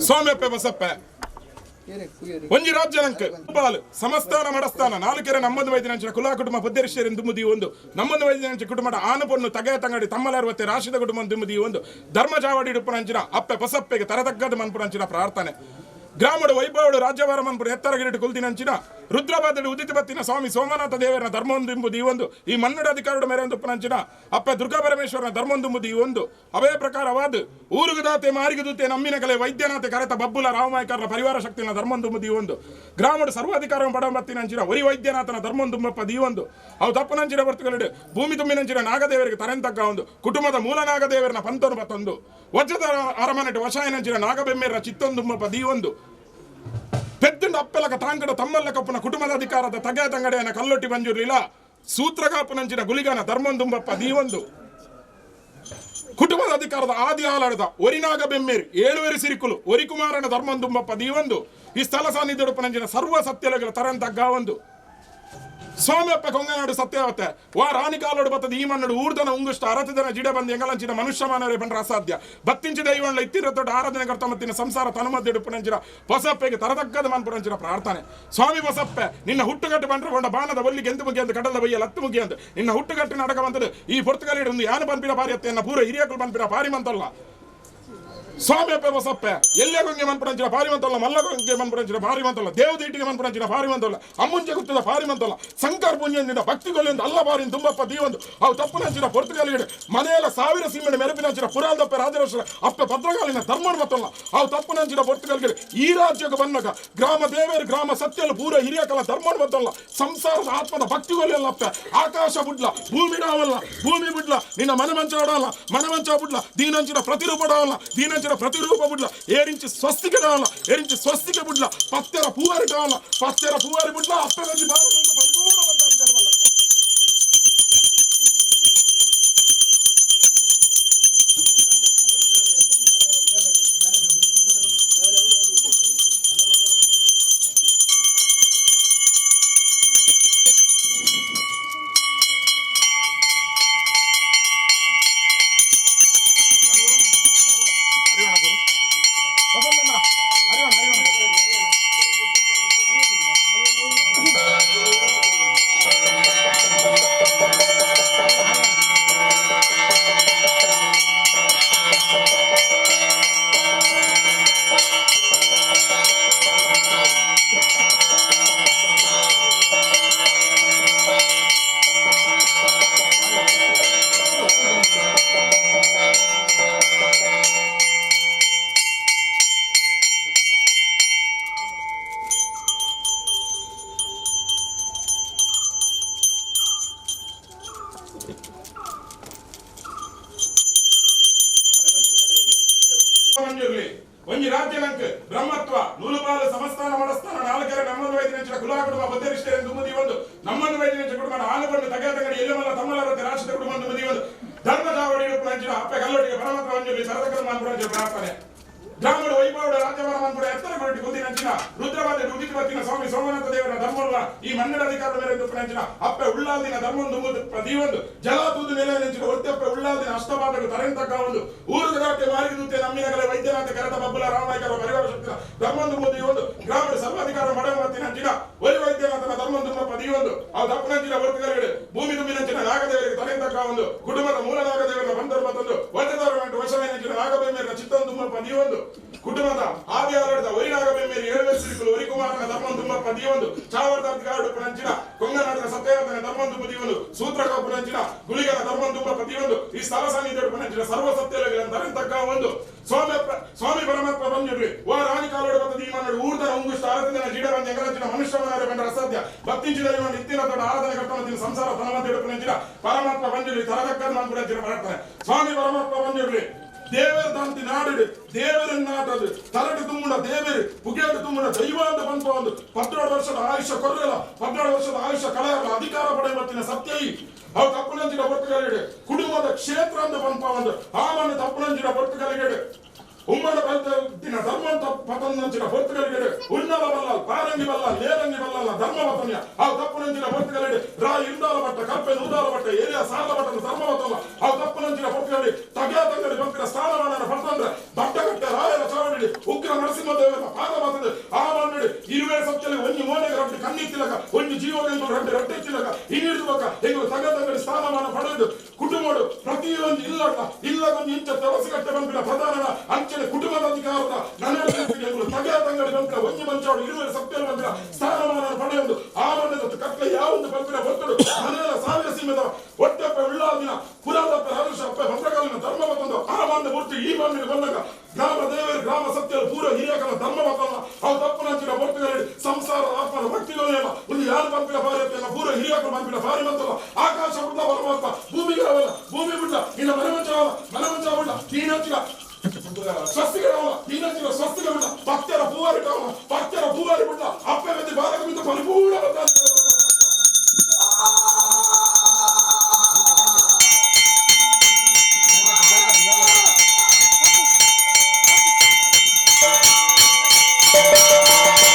ಸ್ವಾಮಿಯಪ್ಪೆ ಬಸಪ್ಪೆ ಒಂಜಿ ರಾಜ್ಯ ನಂಕ್ ಬಾಲು ಸಮಸ್ಥಾನ ಮಡಸ್ಥಾನ ನಾಲ್ಕೆರೆ ನಮ್ಮದು ವೈದ್ಯನಂಚಿನ ಕುಲ ಕುಟುಂಬ ಬುದ್ಧರಿಷ್ಯರಿಂದ ದುಮ್ಮುದಿ ಒಂದು ನಮ್ಮದು ವೈದ್ಯನಂಚ ಕುಟುಂಬದ ಆನು ಪೊಣ್ಣು ತಗೆಯ ತಂಗಡಿ ತಮ್ಮಲಾರುವತ್ತೆ ರಾಶಿದ ಕುಟುಂಬ ದುಮ್ಮುದಿ ಒಂದು ಧರ್ಮ ಚಾವಡಿ ಇಡುಪನಂಚಿನ ಅಪ್ಪೆ ಬಸಪ್ಪೆಗೆ ತರತಕ್ಕದ ಮನ್ಪುನಂಚಿನ ಪ್ರಾರ್ಥನೆ. ಗ್ರಾಮಡು ವೈಭವಡು ರಾಜ್ಯವಾರ ಮನ್ಪುರ ಎತ್ತರ ಕುಲ್ದಿನಂಚಿನ ರುದ್ರಬಾದಡಿ ಉದಿತ ಬತ್ತಿನ ಸ್ವಾಮಿ ಸೋಮನಾಥ ದೇವರ ಧರ್ಮೊಂದಿಂಬುದು ಈ ಒಂದು ಈ ಮನ್ನಡ ಅಧಿಕಾರಡು ಮೇರೆ ಒಂದು ಅಪ್ಪ ದುರ್ಗಾ ಪರಮೇಶ್ವರನ ಧರ್ಮೊಂದುಂಬುದು ಈ ಒಂದು ಅವೇ ಪ್ರಕಾರವಾದ ಊರುಗುದಾತೆ ಮಾರಿಗುದೂತೆ ನಮ್ಮಿನ ಕಲೆ ವೈದ್ಯನಾಥೆ ಕರೆತ ಬಬ್ಬುಲ ರಾಮನಾಯಕರ ಪರಿವಾರ ಶಕ್ತಿನ ಧರ್ಮೊಂದುಂಬುದು ಈ ಒಂದು ಗ್ರಾಮಡು ಸರ್ವಾಧಿಕಾರ ಪಡಬತ್ತಿನಂಚಿನ ಒರಿ ವೈದ್ಯನಾಥನ ಧರ್ಮೊಂದುಂಬಪ್ಪ ಈ ಒಂದು ಅವು ತಪ್ಪನಂಚಿನ ಬರ್ತುಗಳಿಡು ಭೂಮಿ ತುಂಬಿನಂಚಿನ ನಾಗದೇವರಿಗೆ ತರೆಂತಕ್ಕ ಒಂದು ಕುಟುಂಬದ ಮೂಲ ನಾಗದೇವರನ ಪಂತನು ಪತ್ತೊಂದು ವಜ್ರದ ಅರಮನೆಟು ವಶಾಯನಂಚಿನ ನಾಗಬೆಮ್ಮೆರ ಚಿತ್ತೊಂದುಂಬಪ್ಪ ಈ ಒಂದು ಪೆದ್ದುಂಡು ಅಪ್ಪಲಕ ತಾಂಕಡ ತಮ್ಮಲ್ಲ ಕಪ್ಪುನ ಕುಟುಂಬದ ಅಧಿಕಾರದ ತಗೆ ತಂಗಡೆಯನ ಕಲ್ಲೊಟ್ಟಿ ಬಂಜುರ್ಲಿಲ್ಲ ಸೂತ್ರಕಾಪುನಂಚಿನ ಗುಲಿಗನ ಧರ್ಮೊಂದುಂಬಪ್ಪ ದೀವೊಂದು ಕುಟುಂಬದ ಅಧಿಕಾರದ ಆದಿ ಹಾಲಾಡದ ಒರಿನಾಗ ಬೆಮ್ಮೇರು ಏಳುವೆರಿ ಸಿರಿಕುಲು ಒರಿಕುಮಾರನ ಧರ್ಮೊಂದುಂಬಪ್ಪ ದೀವೊಂದು ಈ ಸ್ಥಳ ಸಾನ್ನಿಧ್ಯ ಉಪ್ಪನಂಚಿನ ಸರ್ವ ಸತ್ಯಲಗಳ ತರಂತ ತಗ್ಗಾವೊಂದು ಸ್ವಾಮಿಯಪ್ಪ ಕೊಂಗನಾಡು ಸತ್ಯಾವತ್ತೆ ವಾ ರಾಣಿ ಕಾಲೋಡು ಬತ್ತದ ಈ ಮನ್ನಡು ಊರ್ದನ ಉಂಗುಷ್ಟ ಅರತದನ ಜಿಡ ಬಂದು ಎಂಗಲಂಚಿನ ಮನುಷ್ಯ ಮಾನವರೇ ಬಂದ್ರೆ ಅಸಾಧ್ಯ ಬತ್ತಿಂಚಿ ದೈವಣ್ಣ ಇತ್ತಿರ ತೊಟ್ಟು ಆರಾಧನೆ ಕರ್ತ ಮತ್ತಿನ ಸಂಸಾರ ತನುಮಧ್ಯಡು ಪುನಂಚಿನ ಹೊಸಪ್ಪೆಗೆ ತರತಕ್ಕದ ಮನ್ಪುರಂಚಿನ ಪ್ರಾರ್ಥನೆ. ಸ್ವಾಮಿ ಬಸಪ್ಪೆ ನಿನ್ನ ಹುಟ್ಟುಗಟ್ಟು ಬಂದ್ರೆ ಕೊಂಡ ಬಾಣದ ಒಲ್ಲಿ ಗೆಂದು ಮುಗಿ ಅಂತ ಕಡಲ ಬಯ್ಯ ಲತ್ತು ಮುಗಿ ಅಂತ ನಿನ್ನ ಹುಟ್ಟುಗಟ್ಟು ನಾಟಕ ಬಂತದ್ದು ಈ ಪೊರ್ತುಗಲಿಡು ಒಂದು ಯಾನು ಪನ್ಪಿನ ಪಾರಿ ಅತ್ತೆಯನ್ನ ಪೂರ ಹಿರಿಯಕುಲು ಪನ್ಪಿನ ಪಾರಿ ಮಂತಲ್ಲ. ಸ್ವಾಮಿಯಪ್ಪೆ ಬಸಪ್ಪೆ ಎಲ್ಲೇ ಗೊಂಗೆ ಮನ್ಪುರಂಚಿನ ಪಾರಿ ಮಂತಲ್ಲ, ಮಲ್ಲ ಗೊಂಗೆ ಮನ್ಪುರಂಚಿನ ಪಾರಿ ಮಂತಲ್ಲ, ದೇವದೀಟಿಗೆ ಮನ್ಪುರಂಚಿನ ಪಾರಿ ಮಂತಲ್ಲ, ಅಮ್ಮುಂಚೆ ಗುತ್ತದ ಪಾರಿ ಮಂತಲ್ಲ, ಸಂಕರ್ ಪುಂಜಂದಿನ ಭಕ್ತಿಗೊಲೆಂದು ಅಲ್ಲ ಬಾರಿ ತುಂಬಪ್ಪ ದೀವೊಂದು ಅವು ತಪ್ಪುನಂಚಿನ ಪೊರ್ತುಗಲಿಡು ಮನೆಯಲ್ಲ ಸಾವಿರ ಸೀಮೆಣ ಮೆರಪಿನಂಚಿನ ಪುರಾಲ್ದಪ್ಪೆ ರಾಜರಾಜ ಅಪ್ಪೆ ಭದ್ರಕಾಲಿನ ಧರ್ಮನ ಮತ್ತಲ್ಲ ಅವು ತಪ್ಪುನಂಚಿನ ಪೊರ್ತುಗಲಿಗೆ ಈ ರಾಜ್ಯಕ್ಕೆ ಬಂದಾಗ ಗ್ರಾಮ ದೇವರು ಗ್ರಾಮ ಸತ್ಯಲು ಪೂರ ಹಿರಿಯಕಲ ಧರ್ಮನ ಮತ್ತಲ್ಲ ಸಂಸಾರದ ಆತ್ಮದ ಭಕ್ತಿಗೊಲೆಲ್ಲ ಅಪ್ಪೆ ಆಕಾಶ ಬುಡ್ಲ ಭೂಮಿ ಡಾವಲ್ಲ ಭೂಮಿ ಬುಡ್ಲ ನಿನ್ನ ಮನೆ ಮಂಚ ಆಡಲ್ಲ ಮನೆ ಮಂಚ ಬುಡ್ಲ ದೀನಂಚಿನ ಪ್ರತಿರೂಪ ಡಾವಲ್ಲ ದೀನಂಚಿನ ಪ್ರತಿರೂಪ ಬುಡ್ಲ ಏರಿಂಚಿ ಸ್ವಸ್ತಿಗೆ ಡಾವಲ್ಲ ಏರಿಂಚಿ ಸ್ವಸ್ತಿಗೆ ಬುಡ್ಲ ಪತ್ತೆರ ಪೂವಾರಿ ಡಾವಲ್ಲ ಪತ್ತೆರ ಪೂವಾರಿ ಬುಡ್ಲ ಅಪ್ಪೆ ಬಂದು ಭಾರತದ ಪರಿಪೂರ್ಣ ಬದ್ಧಾಧಿಕಾರವಲ್ಲ. ಹರಿವಣ ಗುರು ವಸಂತಣ್ಣ, ಹರಿವಣ ಹರಿವಣ. ಮಂಜುರ್ಲಿ ಒಂಜಿ ರಾಜ್ಯ ನಂಕ್ ಬ್ರಹ್ಮತ್ವ ನೂಲುಪಾಲು ಸಮಸ್ಥಾನ ಮಡಸ್ಥಾನ ನಾಲ್ಕರೆ ನಮ್ಮನ್ನು ವೈದ್ಯನಂಚಿನ ಕುಲಾ ಕುಟುಂಬ ಬುದ್ಧರಿಷ್ಠರೆಂದು ಮುದಿ ಒಂದು ನಮ್ಮನ್ನು ವೈದ್ಯನಂಚಿನ ಕುಟುಂಬ ಆಲುಬಂಡು ತಗ ತಂಗಡಿ ಎಲ್ಲಮಲ್ಲ ತಮ್ಮಲರತೆ ರಾಷ್ಟ್ರದ ಕುಟುಂಬ ಮುದಿ ಒಂದು ಧರ್ಮ ಚಾವಡಿ ನಂಚಿನ ಅಪ್ಪೆ ಕಲ್ಲೊಟ್ಟಿಗೆ ಪರಮಾತ್ಮ ಮಂಜುರ್ಲಿ ಸರದಕರ ಮಾನ್ಪುರಂಚಿನ ಪ್ರಾರ್ಥನೆ. ಗ್ರಾಮಡು ವೈಭವಡ ರಾಜ್ಯವರ ಮಾನ್ಪುರ ಎತ್ತರ ಕೊರಟಿ ಕುದಿನಂಚಿನ ರುದ್ರವಾದ ಉದಿತ ಬತ್ತಿನ ಸ್ವಾಮಿ ಸೋಮನಾಥ ದೇವರ ಧರ್ಮಲ್ಲ ಈ ಮನ್ನಡ ಅಧಿಕಾರದ ಮೇರೆ ನಂಚಿನ ಅಪ್ಪೆ ಉಳ್ಳಾದಿನ ಧರ್ಮೊಂದು ಪ್ರತಿಯೊಂದು ಜಲತೂದು ನೆಲೆ ನಂಚಿನ ಒತ್ತಪ್ಪೆ ಉಳ್ಳಾದಿನ ಅಷ್ಟಪಾದకు ತರೆಂತಕ್ಕ ಒಂದು ಊರು ದಾಟೆ ಮಾರಿಗೆ ದೂತೆ ನಮ್ಮಿನಗಲ ವೈದ್ಯನಾಥ ಕರೆತ ಬಬ್ಬಲ ರಾಮನಾಯಕರ ಪರಿವಾರ ಶಕ್ತಿನ ಧರ್ಮೊಂದು ಮುದಿ ಒಂದು ಗ್ರಾಮದ ಸರ್ವಾಧಿಕಾರ ಮಡಮತ್ತಿನ ಅಂಚಿನ ಒಲಿ ವೈದ್ಯನಾಥನ ಧರ್ಮೊಂದು ಪದಿಯೊಂದು ಆ ದಪ್ಪನಂಚಿನ ಹೊರತುಗಲಿಡು ಭೂಮಿ ತುಂಬಿನಂಚಿನ ನಾಗದೇವರಿಗೆ ತರೆಂತಕ್ಕ ಒಂದು ಕುಟುಂಬದ ಮೂಲ ನಾಗದೇವರ ಬಂದರು ಮತ್ತೊಂದು ವಜ್ರದಾರ ವಶವೇನಂಚಿನ ನಾಗಬೇಮೇರಿನ ಚಿತ್ತೊಂದು ಪದಿಯೊಂದು ಕುಟುಂಬದ ಆದಿ ಆಲಡದ ಒರಿ ನಾಗಬೇಮೇರಿ ಏಳು ಸಿರಿಕುಲು ಒರಿ ಕುಮಾರನ ಧರ್ಮಂ ತುಂಬ ಪದಿಯೊಂದು ಚಾವರ್ದಾಧಿಕಾರ ಪುನಂಚಿನ ಕೊಂಗನಾಡದ ಸತ್ಯವತನ ಧರ್ಮಂ ಪದಿಯೊಂದು ಸೂತ್ರ ಪುನಂಚಿನ ಗುಳಿಗನ ಧರ್ಮಂ ತುಂಬ ಪದಿಯೊಂದು ಈ ಸ್ಥಳ ಸಾನ್ನಿಧ್ಯ ಪುನಂಚಿನ ಸರ್ವ ಸತ್ಯಲಗಳ ತರೆಂತಕ್ಕ ಒಂದು ಸ್ವಾಮಿ ಸ್ವಾಮಿ ಪರಮಾತ್ಮ ಬಂದಿಡ್ರಿ ವಾ ರಾಣಿ ಕಾಲೋಡು ಬತ್ತದ ಈ ಮನ್ನಡು ಊರ್ದನ ಉಂಗುಷ್ಟ ಆರತಿನ ಜಿಡ ಬಂದ ಎಂಗಲಂಚಿನ ಮನುಷ್ಯವನಾರೆ ಬಂದ್ರೆ ಅಸಾಧ್ಯ ಬತ್ತಿಂಚಿದ ಇವನು ಇತ್ತಿನ ದೊಡ್ಡ ಆರಾಧನೆ ಕರ್ತನ ಸಂಸಾರ ತನವಂತ ಹಿಡುಪುನಂಚಿನ ಪರಮಾತ್ಮ ಬಂದಿಡ್ರಿ ತರದಕ್ಕದ ಮಾನ್ಪುರಂಚಿನ ಮಾಡ್ತಾನೆ. ಸ್ವಾಮಿ ಪರಮಾತ್ಮ ಬಂದಿಡ್ರಿ ದೇವರ ದಾಂತಿ ನಾಡಿಡು ದೇವರನ್ನ ನಾಟದು ತರಡು ತುಂಬುಣ ದೇವರು ಪುಗೇಡು ತುಂಬುಣ ದೈವ ಅಂತ ಬಂತು ಒಂದು 12 ವರ್ಷದ ಆಯುಷ್ಯ ಕೊರಲ್ಲ 12 ವರ್ಷದ ಆಯುಷ್ಯ ಕಳೆಯಲ್ಲ ಅಧಿಕಾರ ಪಡೆಯುವ ಸತ್ಯ ಈ ಅವು ತಪ್ಪುನಂಚಿನ ಹೊರ್ತುಗಲಿಡು ಕುಟುಂಬದ ಕ್ಷೇತ್ರ ಅಂತ ಬಂಪ ಒಂದು ಆ ಮಣ್ಣು ತಪ್ಪುನಂಚಿನ ಹೊರ್ತುಗಲಿಗೇಡು ಉಮ್ಮನ ದಿನ ಧರ್ಮ ಪತನಂಚಿನ ಹೊರ್ತುಗಲಿಗೇಡು ಉನ್ನಲ ಬಲ್ಲ ಪಾರಂಗಿ ಬಲ್ಲ ನೇರಂಗಿ ಬಲ್ಲ ಧರ್ಮ ವತನ್ಯ ಅವು ತಪ್ಪುನಂಚಿನ ಹೊರ್ತುಗಲಿಡು ರಾ ಇಂದಾಲ ಬಟ್ಟ ಕಪ್ಪೆ ನೂದಾಲ ಬಟ್ಟ ಏರಿಯಾ ಸಾಲ ಬಟ್ಟದ ಧರ್ಮ ವತಲ್ಲ ಅವು ತಪ್ಪುನಂಚಿನ ಹೊರ್ತುಗಲಿ ತಗ್ಯಾ ತಂಗಡಿ ಬಂಪಿನ ಸ್ಥಾನಮಾನ ಪಡ್ತಂದ್ರೆ ದಡ್ಡಗಟ್ಟೆ ರಾಯರ ಚಾವಡಿ ಉಗ್ರ ನರಸಿಂಹದೇವರ ಪಾದ ಬರ್ತದೆ ಆ ಮಣ್ಣು ಇರುವೆ ಸತ್ಯಲಿ ಒಂಜಿ ಮೋನೆಗೆ ರೊಟ್ಟಿ ಕಣ್ಣಿತ್ತಿಲಕ ಒಂಜಿ ಜೀವಗೆಂದು ರೊಟ್ಟಿ ರೊಟ್ಟೆ ತಿಲಕ ಇನ್ನಿಡ್ದು ಬಕ್ಕ ಹೆಂಗು ತಗ ತಂಗಡಿ ಸ್ಥಾನಮಾನ ಪಡೆದು ಕುಟುಂಬಡು ಪ್ರತಿಯೊಂದು ಇಲ್ಲಕ ಇಲ್ಲಗೊಂದು ಇಂಚ ತವಸಿಗಟ್ಟೆ ಬಂಪಿನ ಪ್ರಧಾನನ ಅಂಚನೆ ಕುಟುಂಬದ ಅಧಿಕಾರದ ನನ್ನ ತಗ ತಂಗಡಿ ಬಂಪಿನ ಒಂಜಿ ಮಂಚಾಡು ಇರುವೆ ಸತ್ಯಲಿ ಬಂಪಿನ ಸ್ಥಾನಮಾನ ಪಡೆಯೊಂದು ಆ ಮಣ್ಣದ ಕತ್ಲೆ ಯಾವೊಂದು ಬಂಪಿನ ಹೊತ್ತಡು ಮನೆಯ ಸಾವಿರ ಸೀಮೆದ ಒಟ್ಟಪ್ಪ ಉಳ್ಳಾದಿನ ಪುರಾದಪ್ಪ ರಾಜೇಶ ಅಪ್ಪ ಭದ್ರಕಾಲಿನ ಧರ್ಮ ಬಂದು ಆ ಮಣ್ಣು ಮೂರ್ತಿ ಈ ಮಣ್ಣಿಗೆ ಬಂದಾಗ ಗ್ರಾಮ ದೇವರು ಗ್ರಾಮ ಸತ್ಯರು ಪೂರ್ವ ಹಿರಿಯಕನ ಧರ್ಮ ಬತ್ತಲ್ಲ ಅವು ತಪ್ಪುನಂಚಿನ ಹೊರ್ತುಗಲಿಡಿ ಸಂಸಾರ ಆತ್ಮನ ಭಕ್ತಿಗಳೇನ ಒಂದು ಯಾರು ಬಂಪಿನ ಪಾರಿಯಲ್ಲ ಪೂರ್ವ ಹಿರಿಯಕರು ಬಂಪಿನ ಪಾರಿ ಬಂತಲ್ಲ ಆಕಾಶ ಬಿಡ್ಲ ಪರಮಾತ್ಮ ಭೂಮಿಗೆ ಅವಲ್ಲ ಭೂಮಿ ಬಿಡ್ಲ ನಿನ್ನ ಮನೆ ಮಂಚ ಮನೆ ಮಂಚ ಬಿಡ್ಲ ನೀನಂಚಿನ ಸ್ವಸ್ತಿಗಳವಲ್ಲ ನೀನಂಚಿನ ಸ್ವಸ್ತಿಗೆ ಬಿಡ್ಲ ಭಕ್ತರ ಪೂವಾರಿ ಭಕ್ತರ ಪೂವಾರಿ ಬಿಡ್ಲ ಅಪ್ಪೆ ಮಂದಿ ಬಾಲಕ ಮಿಂದ ಪರಿಪೂರ್ಣ Thank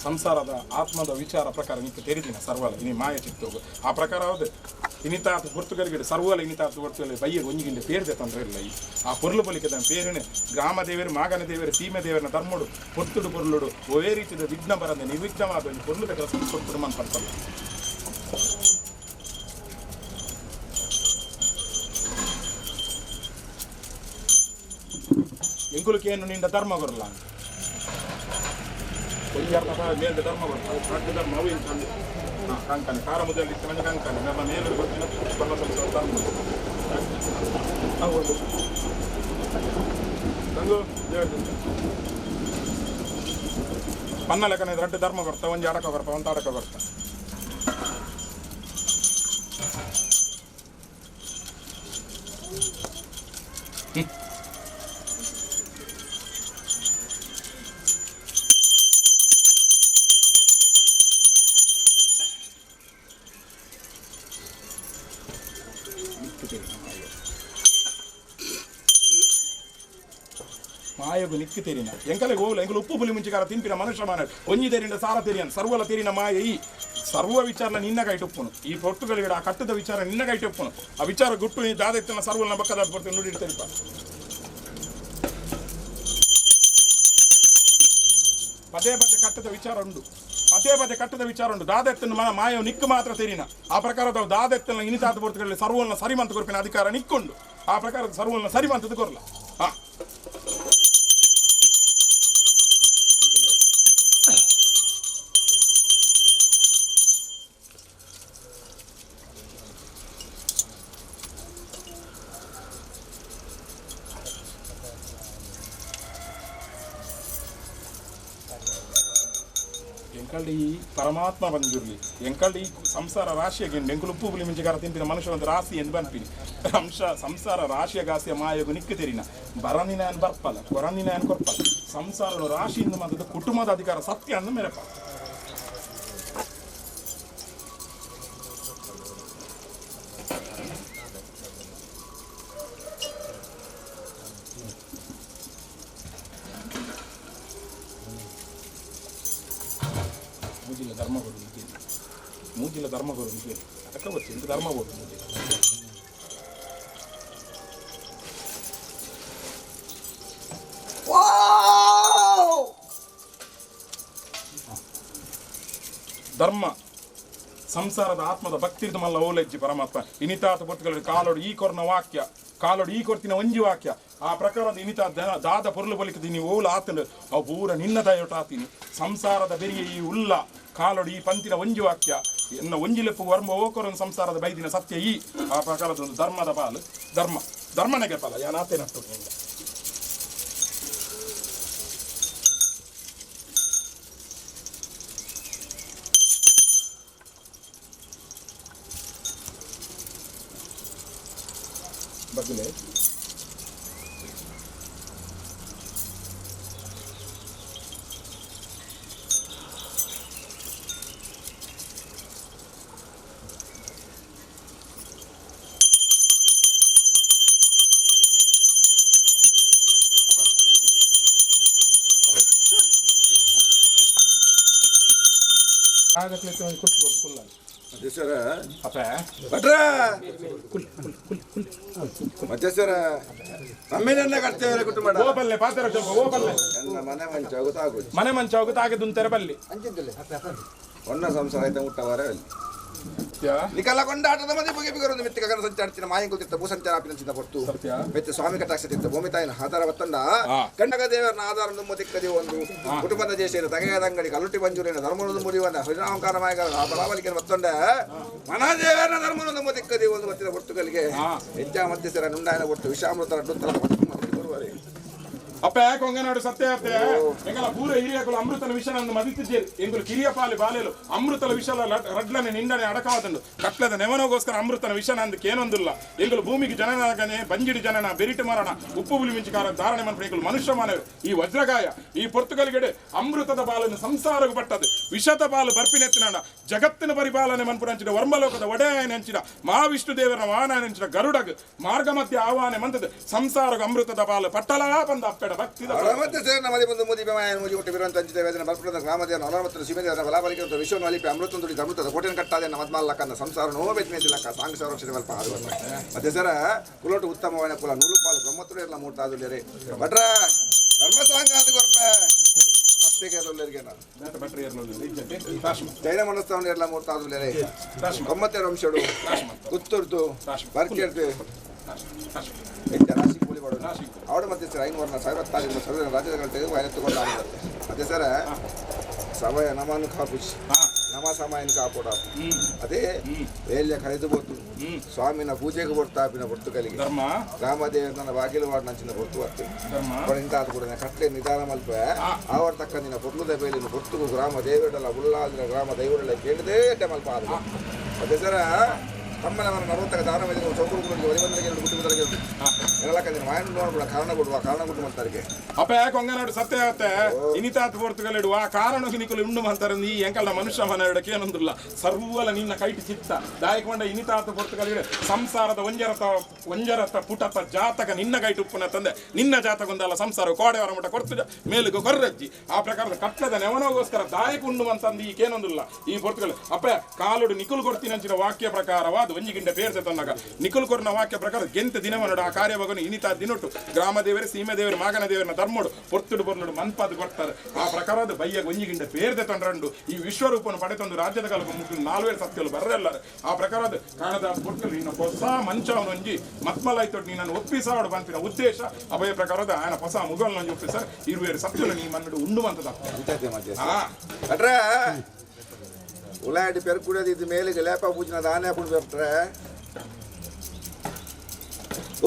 ಸಂಸಾರದ ಆತ್ಮದ ವಿಚಾರ ಪ್ರಕಾರ ನಿಂತು ತೆರಿದಿನ ಸರ್ವಲ ಇನಿ ಮಾಯ ಚಿತ್ತೋಗು ಆ ಪ್ರಕಾರ ಹೌದು ಇನಿತಾತ ಹೊರ್ತುಗರಿಗೆ ಸರ್ವಲ ಇನಿತಾತ ಹೊರ್ತುಗಲಿ ಬಯ್ಯ ಒಂಜಿಗಿಂಡ ಪೇರ್ದೆ ತೊಂದರೆ ಇಲ್ಲ ಈ ಆ ಪೊರ್ಲು ಬಲಿಕದ ಪೇರಿನ ಗ್ರಾಮ ದೇವರು ಮಾಗನ ದೇವರು ಸೀಮೆ ದೇವರನ ಧರ್ಮಡು ಪೊರ್ತುಡು ಪೊರ್ಲುಡು ಒವೇ ರೀತಿಯ ವಿಘ್ನ ಬರಂದೆ ನಿರ್ವಿಘ್ನವಾದ ಒಂದು ಪೊರ್ಲು ಕೆಲಸ ಕೊಟ್ಟು ಮನ್ ಪಡ್ತಲ್ಲ. ಎಂಕುಲಕ್ಕೆ ನಿಂದ ಧರ್ಮ ಬರಲ್ಲ ಮೇಲ್ದ ಧರ್ಮ ಬರ್ತದೆ ದೊಡ್ಡ ಧರ್ಮ ಅವು ಇಂತ ಹಾಂ ಕಾಂಕಾನೆ ಖಾರ ಮುದ್ದಲ್ಲಿ ಇತ್ತು ಕಾಂಕಾನೆ ನಮ್ಮ ಮೇಲೂ ಗೊತ್ತಿಲ್ಲ ಬಣ್ಣ ಸಂಸಾರ ಧರ್ಮ ಹೌದು ತಂಗು ಪನ್ನ ಲೆಕ್ಕನ ದೊಡ್ಡ ಧರ್ಮ ಬರ್ತಾ ಒಂಜಿ ಅಡಕ ಬರ್ತಾ ಒಂದು ಅಡಕ ಬರ್ತಾ ಮಾಯಗು ನಿಕ್ಕು ತೆರಿನ ಎಂಕಲೆಗೆ ಹೋಗಲ್ಲ ಎಂಕಲು ಉಪ್ಪು ಪುಲಿ ಮುಂಚಿಕಾರ ತಿಂಪಿನ ಮನುಷ್ಯ ಮಾನ ಒಂಜಿ ತೆರಿನ ಸಾರ ತೆರಿಯನ್ ಸರ್ವಲ ತೆರಿನ ಮಾಯ ಈ ಸರ್ವ ವಿಚಾರ ನಿನ್ನ ಕೈಟೊಪ್ಪುನು ಈ ಪೊಟ್ಟುಗಳಿಗೆ ಆ ಕಟ್ಟದ ವಿಚಾರ ನಿನ್ನ ಕೈಟೊಪ್ಪುನು ಆ ವಿಚಾರ ಗುಟ್ಟು ನೀ ದಾದೆತ್ತನ ಸರ್ವಲನ ಬಕ್ಕದ ಬರ್ತೇನೆ ನುಡಿ ತೆರಿಪ ಪದೇ ಪದೇ ಕಟ್ಟದ ವಿಚಾರ ಉಂಡು ಪದೇ ಪದೇ ಕಟ್ಟದ ವಿಚಾರ ಉಂಡು ದಾದೆತ್ತನ ಮನ ಮಾಯ ನಿಕ್ಕು ಮಾತ್ರ ತೆರಿನ ಆ ಪ್ರಕಾರದ ದಾದೆತ್ತನ ಇನಿತಾತ ಪೊರ್ತುಗಳಲ್ಲಿ ಸರ್ವನ್ನ ಸರಿಮಂತ ಕೊರ್ಪಿನ ಅಧಿಕಾರ ನಿಕ್ಕುಂಡು ಆ ಪ್ರಕಾರದ ಸರ್ವನ್ನ ಸರಿಮಂತದ ಕೊರ್ಲ ಹಾ ಎಂಕಲ್ಡಿ ಈ ಪರಮಾತ್ಮ ಬಂದಿರಲಿ ಎಂಕಲ್ಡಿ ಈ ಸಂಸಾರ ರಾಶಿಯಾಗಿ ಎಂಕುಲು ಉಪ್ಪು ಪುಲಿ ಮಿಂಚಿಕಾರ ತಿಂಪಿನ ಮನುಷ್ಯನಂತ ರಾಶಿ ಎಂದು ಬನ್ಪಿನಿ ಅಂಶ ಸಂಸಾರ ರಾಶಿಯ ಗಾಸಿಯ ಮಾಯಗು ನಿಕ್ಕು ತೆರಿನ ಬರನಿನ ಏನ್ ಬರ್ಪಲ್ಲ ಕೊರನಿನ ಏನ್ ಕೊರ್ಪಲ್ಲ ಸಂಸಾರ ರಾಶಿಯಿಂದ ಮಾತ್ರ ಕುಟುಂಬದ ಅಧಿಕಾರ ಸತ್ಯ ಅಂದ ಮೇರಪ್ಪ ಮೂಜಿಲ ಧರ್ಮಗುರು ನಿಖೇಲಿ ಮೂಜಿಲ ಧರ್ಮಗುರು ನಿಖೇಲಿ ಅದಕ್ಕೆ ಗೊತ್ತು ಇಂದು ಧರ್ಮಗುರು ಮೂಜಿಲ ಧರ್ಮ ಸಂಸಾರದ ಆತ್ಮದ ಭಕ್ತಿರ್ದ ಮಲ್ಲ ಓಲೆಜ್ಜಿ ಪರಮಾತ್ಮ ಇನಿತಾತ ಪೊತ್ತುಗಳಲ್ಲಿ ಕಾಲೋಡು ಈ ಕೊರ್ನ ವಾಕ್ಯ ಕಾಲೋಡು ಈ ಕೊರ್ತಿನ ಒಂಜಿ ವಾಕ್ಯ ಆ ಪ್ರಕಾರದ ಇನಿತ ದಾದ ಪೊರ್ಲು ಬಲಿಕದಿ ನೀವು ಓಲ ಆತನು ಅವು ಪೂರ ನಿನ್ನ ದಯೋಟ ಆತೀನಿ ಸಂಸಾರದ ಬೆರಿಯ ಈ ಉಲ್ಲ ಕಾಲೋಡು ಈ ಪಂತಿನ ಒಂಜಿ ವಾಕ್ಯ ಎನ್ನ ಒಂಜಿಲೆಪ್ಪು ವರ್ಮ ಓಕೊರನ್ ಸಂಸಾರದ ಬೈದಿನ ಸತ್ಯ ಈ ಆ ಪ್ರಕಾರದ ಒಂದು ಧರ್ಮದ ಪಾಲು ಧರ್ಮ ಧರ್ಮನೆಗೆ ಪಾಲ ಯಾನಾತೇನಟ್ಟು ನಿಂದ ಬಗ್ಲೆ ಆಗತ್ಲೆ ಒಂದು ಕುರ್ಚಿ ಕೊಟ್ಟು ಕುಲ್ಲ ಮಧ್ಯಸ್ಥರ ಅಪ್ಪ ಭಟ್ರ ಕುಲ್ ಕುಲ್ ಕುಲ್ ಕುಲ್ ಮಧ್ಯಸ್ಥರ ನಮ್ಮೇನೆಲ್ಲ ಕರ್ತೇವೆ ಕುಟುಂಬ ಓಬಲ್ಲೆ ಪಾತ್ರ ಜೊಲ್ಪ ಓಬಲ್ಲೆ ನನ್ನ ಮನೆ ಮಂಚ ಗೊತ್ತಾಗೋದು ಮನೆ ಮಂಚ ಹೋಗುತ್ತೆ ಹಾಗೆ ತೆರಬಲ್ಲಿ ಒನ್ನ ಸಂಸಾರ ಆಯ್ತ ಮುಟ್ಟವರೆ ಅಲ್ಲಿ ಸತ್ಯ ನಿಕಲ ಕೊಂಡಾಟದ ಮಧ್ಯೆ ಬಗೆ ಬಿಗರೊಂದು ಮೆತ್ತೆ ಗಗನ ಸಂಚಾರ್ತಿನ ಮಾಯಂಕು ತಿತ್ತ ಭೂ ಸಂಚಾರ ಆಪಿನ ಪೊರ್ತು ಸತ್ಯ. ಮೆತ್ತೆ ಸ್ವಾಮಿ ಕಟಾಕ್ಷ ತಿತ್ತ ಭೂಮಿ ತಾಯಿನ ಆಧಾರ ಬತ್ತಂಡ ಆ. ಗಂಡಗ ದೇವರನ ಆಧಾರ ನುಮ್ಮ ತಿಕ್ಕದಿ ಒಂದು ಕುಟುಂಬದ ಜೇಶೇನ ತಗೆಯದ ಅಂಗಡಿ ಕಲ್ಲುಟ್ಟಿ ಮಂಜೂರಿನ ಧರ್ಮನೊಂದು ಮುರಿವನ ಹರಿನಾಮಕಾರ ಮಾಯಗಳ ಬಲಾವಲಿಕೆ ಮತ್ತೊಂಡ ಮನದೇವರನ ಧರ್ಮನೊಂದು ತಿಕ್ಕದಿ ಒಂದು ಮತ್ತಿನ ಪೊರ್ತುಗಳಿಗೆ ಆ. ಹೆಚ್ಚ ಮಧ್ಯಸ್ಥರ ನುಂಡಾಯನ ಪೊರ್ತು ವಿಷಾಮೃತ ರಡ್ಡುತ್ತರ ಬರುವರೆ ಅಪ್ಪ ಕೊಂಗನಾಡು ಸತ್ಯ ಅತ್ತೆ ಎಂಗಲ ಪೂರ ಹಿರಿಯಕುಲು ಅಮೃತನ ವಿಷನನ್ನು ಮದಿತಿದ್ದೀರಿ ಎಂಗುಲು ಕಿರಿಯ ಪಾಲಿ ಬಾಲೆಲು ಅಮೃತಲ ವಿಷಲ ರಡ್ಲನೆ ನಿಂಡನೆ ಅಡಕಾವದಂಡು ಕಟ್ಲದ ನೆವನಗೋಸ್ಕರ ಅಮೃತನ ವಿಷನ ಅಂದ್ ಕೇನೊಂದಿಲ್ಲ ಎಂಗುಲು ಭೂಮಿಗೆ ಜನನಾಗನೆ ಬಂಜಿಡಿ ಜನನ ಬೆರಿಟು ಮರಣ ಉಪ್ಪು ಹುಲಿ ಮಿಂಚಿಕಾರ ಧಾರಣೆ ಮನ್ಪು ಎಂಗುಲು ಮನುಷ್ಯ ಮಾನವರು ಈ ವಜ್ರಗಾಯ ಈ ಪೊರ್ತುಗಲ್ಗಡೆ ಅಮೃತದ ಬಾಲನ್ನು ಸಂಸಾರಗು ಪಟ್ಟದು ವಿಷದ ಬಾಲು ಬರ್ಪಿನೆತ್ತಿನ ಜಗತ್ತಿನ ಪರಿಪಾಲನೆ ಮನ್ಪುರಂಚಿನ ವರ್ಮಲೋಕದ ಒಡೆಯನೆಂಚಿನ ಮಹಾವಿಷ್ಣು ದೇವರ ವಾಹನ ಗರುಡಗ್ ಮಾರ್ಗ ಮಧ್ಯೆ ಆಹ್ವಾನ ಮಂತದ ಸಂಸಾರಗ ಅಮೃತದ ಬಾಲು ಪಟ್ಟಲಾ ಬಂದ ಅಪ್ಪೆಡ ಭಕ್ತಿದ ಮಧ್ಯಸ್ಥರ ನಮ್ಮದಿ ಬಂದು ಮುದಿ ಬೆಮಾಯನ ಮುಜಿ ಕೊಟ್ಟು ಬಿರುವಂತ ಅಂಚಿತ ವೇದನೆ ಬರ್ಪುರದ ಗ್ರಾಮದೇವನ ಅನರ್ಮತ್ರ ಶಿವದೇವನ ಬಲಾಬಲಿಕೆ ಅಂತ ವಿಶ್ವನ ಅಲಿಪಿ ಅಮೃತನ ದುಡಿ ಅಮೃತದ ಕೋಟೆನ ಕಟ್ಟಾದೆ ಮದ್ಮಾಲಕ್ಕಂದ ಸಂಸಾರ ನೋವು ಬೆಚ್ಚ ಸಾಂಗ್ ಸಂರಕ್ಷಣೆ ಮಲ್ಪ ಅದು ಮಧ್ಯಸ್ಥರ ಕುಲೋಟು ಉತ್ತಮವಾದ ಕುಲ ನೂಲು ಪಾಲು ಬ್ರಹ್ಮತ್ರ ಎಲ್ಲ ಮೂರ್ತಾದುಲ್ಲೇರಿ ಭಟ್ರ ಧರ್ಮ ಸಾಂಗ ಅದು ಕೊರ್ಪ ಮತ್ತೆ ಕೇರಳರಿಗೆ ನಾನು ಜೈನ ಮನಸ್ಥಾನ ಎಲ್ಲ ಮೂರ್ತಾದುಲ್ಲೇರಿ ಕೊಮ್ಮತ್ತೆ ವಂಶಡು ಗುತ್ತುರ್ದು ಬರ್ಕೆರ್ದು ಹೆಚ್ಚ ರಾಶಿ ಕೂಲಿ ಮಾಡೋದು ಅವಡ ಮಧ್ಯಸ್ಥರ ಐನೂರನ ಸಾವಿರ ಸಾವಿರ ರಾಜ್ಯಗಳ ತೆಗೆದು ಐವತ್ತುಕೊಂಡು ಅದೇ ಸರ ಸಮಯ ನಮನು ಕಾಪುಜಿ ನಮ ಸಮಯನ ಕಾಪೋಡ ಅದೇ ಏಲ್ಯ ಕರೆದು ಬೋತು ಸ್ವಾಮಿನ ಪೂಜೆಗೆ ಬರ್ತಾ ಪಿನ ಪೊರ್ತುಗಲಿಗೆ ಧರ್ಮ ರಾಮದೇವನ ಬಾಗಿಲು ವಾಡ್ ನಂಚಿನ ಪೊರ್ತು ಬರ್ತು ಧರ್ಮ ಇಂತ ಕೂಡ ಕಟ್ಲೆ ನಿಧಾನ ಮಲ್ಪ ಆವರ್ ತಕ್ಕ ನಿನ್ನ ಪೊರ್ಲುದ ಬೇಲಿನ ಪೊರ್ತುಗು ಗ್ರಾಮ ದೇವರಲ್ಲ ಉಳ್ಳಾದಿನ ಗ್ರಾಮ ದೈವರಲ್ಲ ಕೇಳಿದೇ ಅಡ್ಡ ಮಲ್ಪ ಆದ ಅದೇ ಸರ ತಮ್ಮನವರ ನಲವತ್ತಕ ದಾನ ವೈದ್ಯ ಚೌಕರು ಒಲಿವಂದರಿಗೆ ಗುಟ್ಟಿಗೆ ಹೇಳಕ್ಕೆ ವಾಯನ ನೋಡ್ಬಿಡ ಕಾರಣ ಕೊಡುವ ಕಾರಣ ಕೊಟ್ಟು ಮಾಡ್ತಾರೆ ಅಪ್ಪ ಯಾಕೆ ಒಂಗನಾಡು ಸತ್ಯ ಆಗುತ್ತೆ ಇನಿತಾತ್ ಪೋರ್ತುಗಲಿಡುವ ಕಾರಣ ನಿಕುಲು ಉಂಡು ಅಂತಾರೆ ಈ ಎಂಕಲ್ನ ಮನುಷ್ಯ ಮನ ಏನೊಂದಿಲ್ಲ ಸರ್ವಲ ನಿನ್ನ ಕೈಟಿ ಚಿತ್ತ ದಾಯಕೊಂಡ ಇನಿತಾತ್ ಪೋರ್ತುಗಲಿಡು ಸಂಸಾರದ ಒಂಜರತ ಒಂಜರತ ಪುಟತ ಜಾತಕ ನಿನ್ನ ಕೈಟಿ ಉಪ್ಪುನ ತಂದೆ ನಿನ್ನ ಜಾತಕೊಂದಲ್ಲ ಸಂಸಾರ ಕೋಡೆವರ ಮಠ ಕೊಡ್ತದ ಮೇಲುಗು ಕೊರ್ರಜ್ಜಿ ಆ ಪ್ರಕಾರದ ಕಟ್ಟದ ನೆವನೋಗೋಸ್ಕರ ದಾಯಕ ಉಂಡು ಅಂತಂದು ಈಗೇನೊಂದಿಲ್ಲ ಈ ಪೋರ್ತುಗಲ್ ಅಪ್ಪ ಕಾಲುಡು ನಿಕುಲು ಕೊಡ್ತೀನಿ ಅಂಚಿನ ವಾಕ್ಯ ಪ್ರಕಾರವಾದ ಒಂಜಿಗಿಂಡ ಪೇರ್ಸೆ ತನ್ನಾಗ ನಿಕುಲು ಕೊರ್ನ ವಾಕ್ಯ ಪ್ರಕಾರ ಗೆಂತ ದಿನವನಡು ಆ ಕಾರ್ಯವಾಗನು ಇನಿತಾ ದಿನೊಟ್ಟು ಗ್ರಾಮ ದೇವರು ಸೀಮೆ ದೇವರು ಮಾಗನ ದೇವರನ್ನ ಧರ್ಮಡು ಪೊರ್ತುಡು ಬೊರ್ಲುಡು ಮನ್ಪಾದು ಕೊಡ್ತಾರೆ ಆ ಪ್ರಕಾರದ ಬಯ್ಯ ಒಂಜಿಗಿಂಡ ಪೇರ್ದೆ ತಂಡ್ರಂಡು ಈ ವಿಶ್ವರೂಪವನ್ನು ಪಡೆತಂದು ರಾಜ್ಯದ ಕಾಲಕ್ಕೆ ಮುಟ್ಟು ನಾಲ್ವೇರು ಸತ್ಯಲು ಬರ್ರೆಲ್ಲರು ಆ ಪ್ರಕಾರದ ಕಾಣದ ಪೊರ್ತುಗಳು ನಿನ್ನ ಹೊಸ ಮಂಚವನು ಒಂಜಿ ಮತ್ಮಲಾಯ್ತೊಟ್ಟು ನೀನನ್ನು ಒಪ್ಪಿಸಾವಡು ಬಂತಿನ ಉದ್ದೇಶ ಅಭಯ ಪ್ರಕಾರದ ಆಯನ ಹೊಸ ಮುಗಲ್ನೊಂಜಿ ಒಪ್ಪಿಸಾರ ಇರುವೇರು ಸತ್ಯಲು ನೀ ಮನ್ನಡು ಉಂಡುವಂತದ ಅಟ್ರೆ ಉಲಾಡಿ ಪೆರ್ಕುಡೋದು ಇದು ಮೇಲಿಗೆ ಲೇಪ ಪೂಜಿನ ದಾನೆ ಪುಣ್ ಪೆರ್ಟ್ರೆ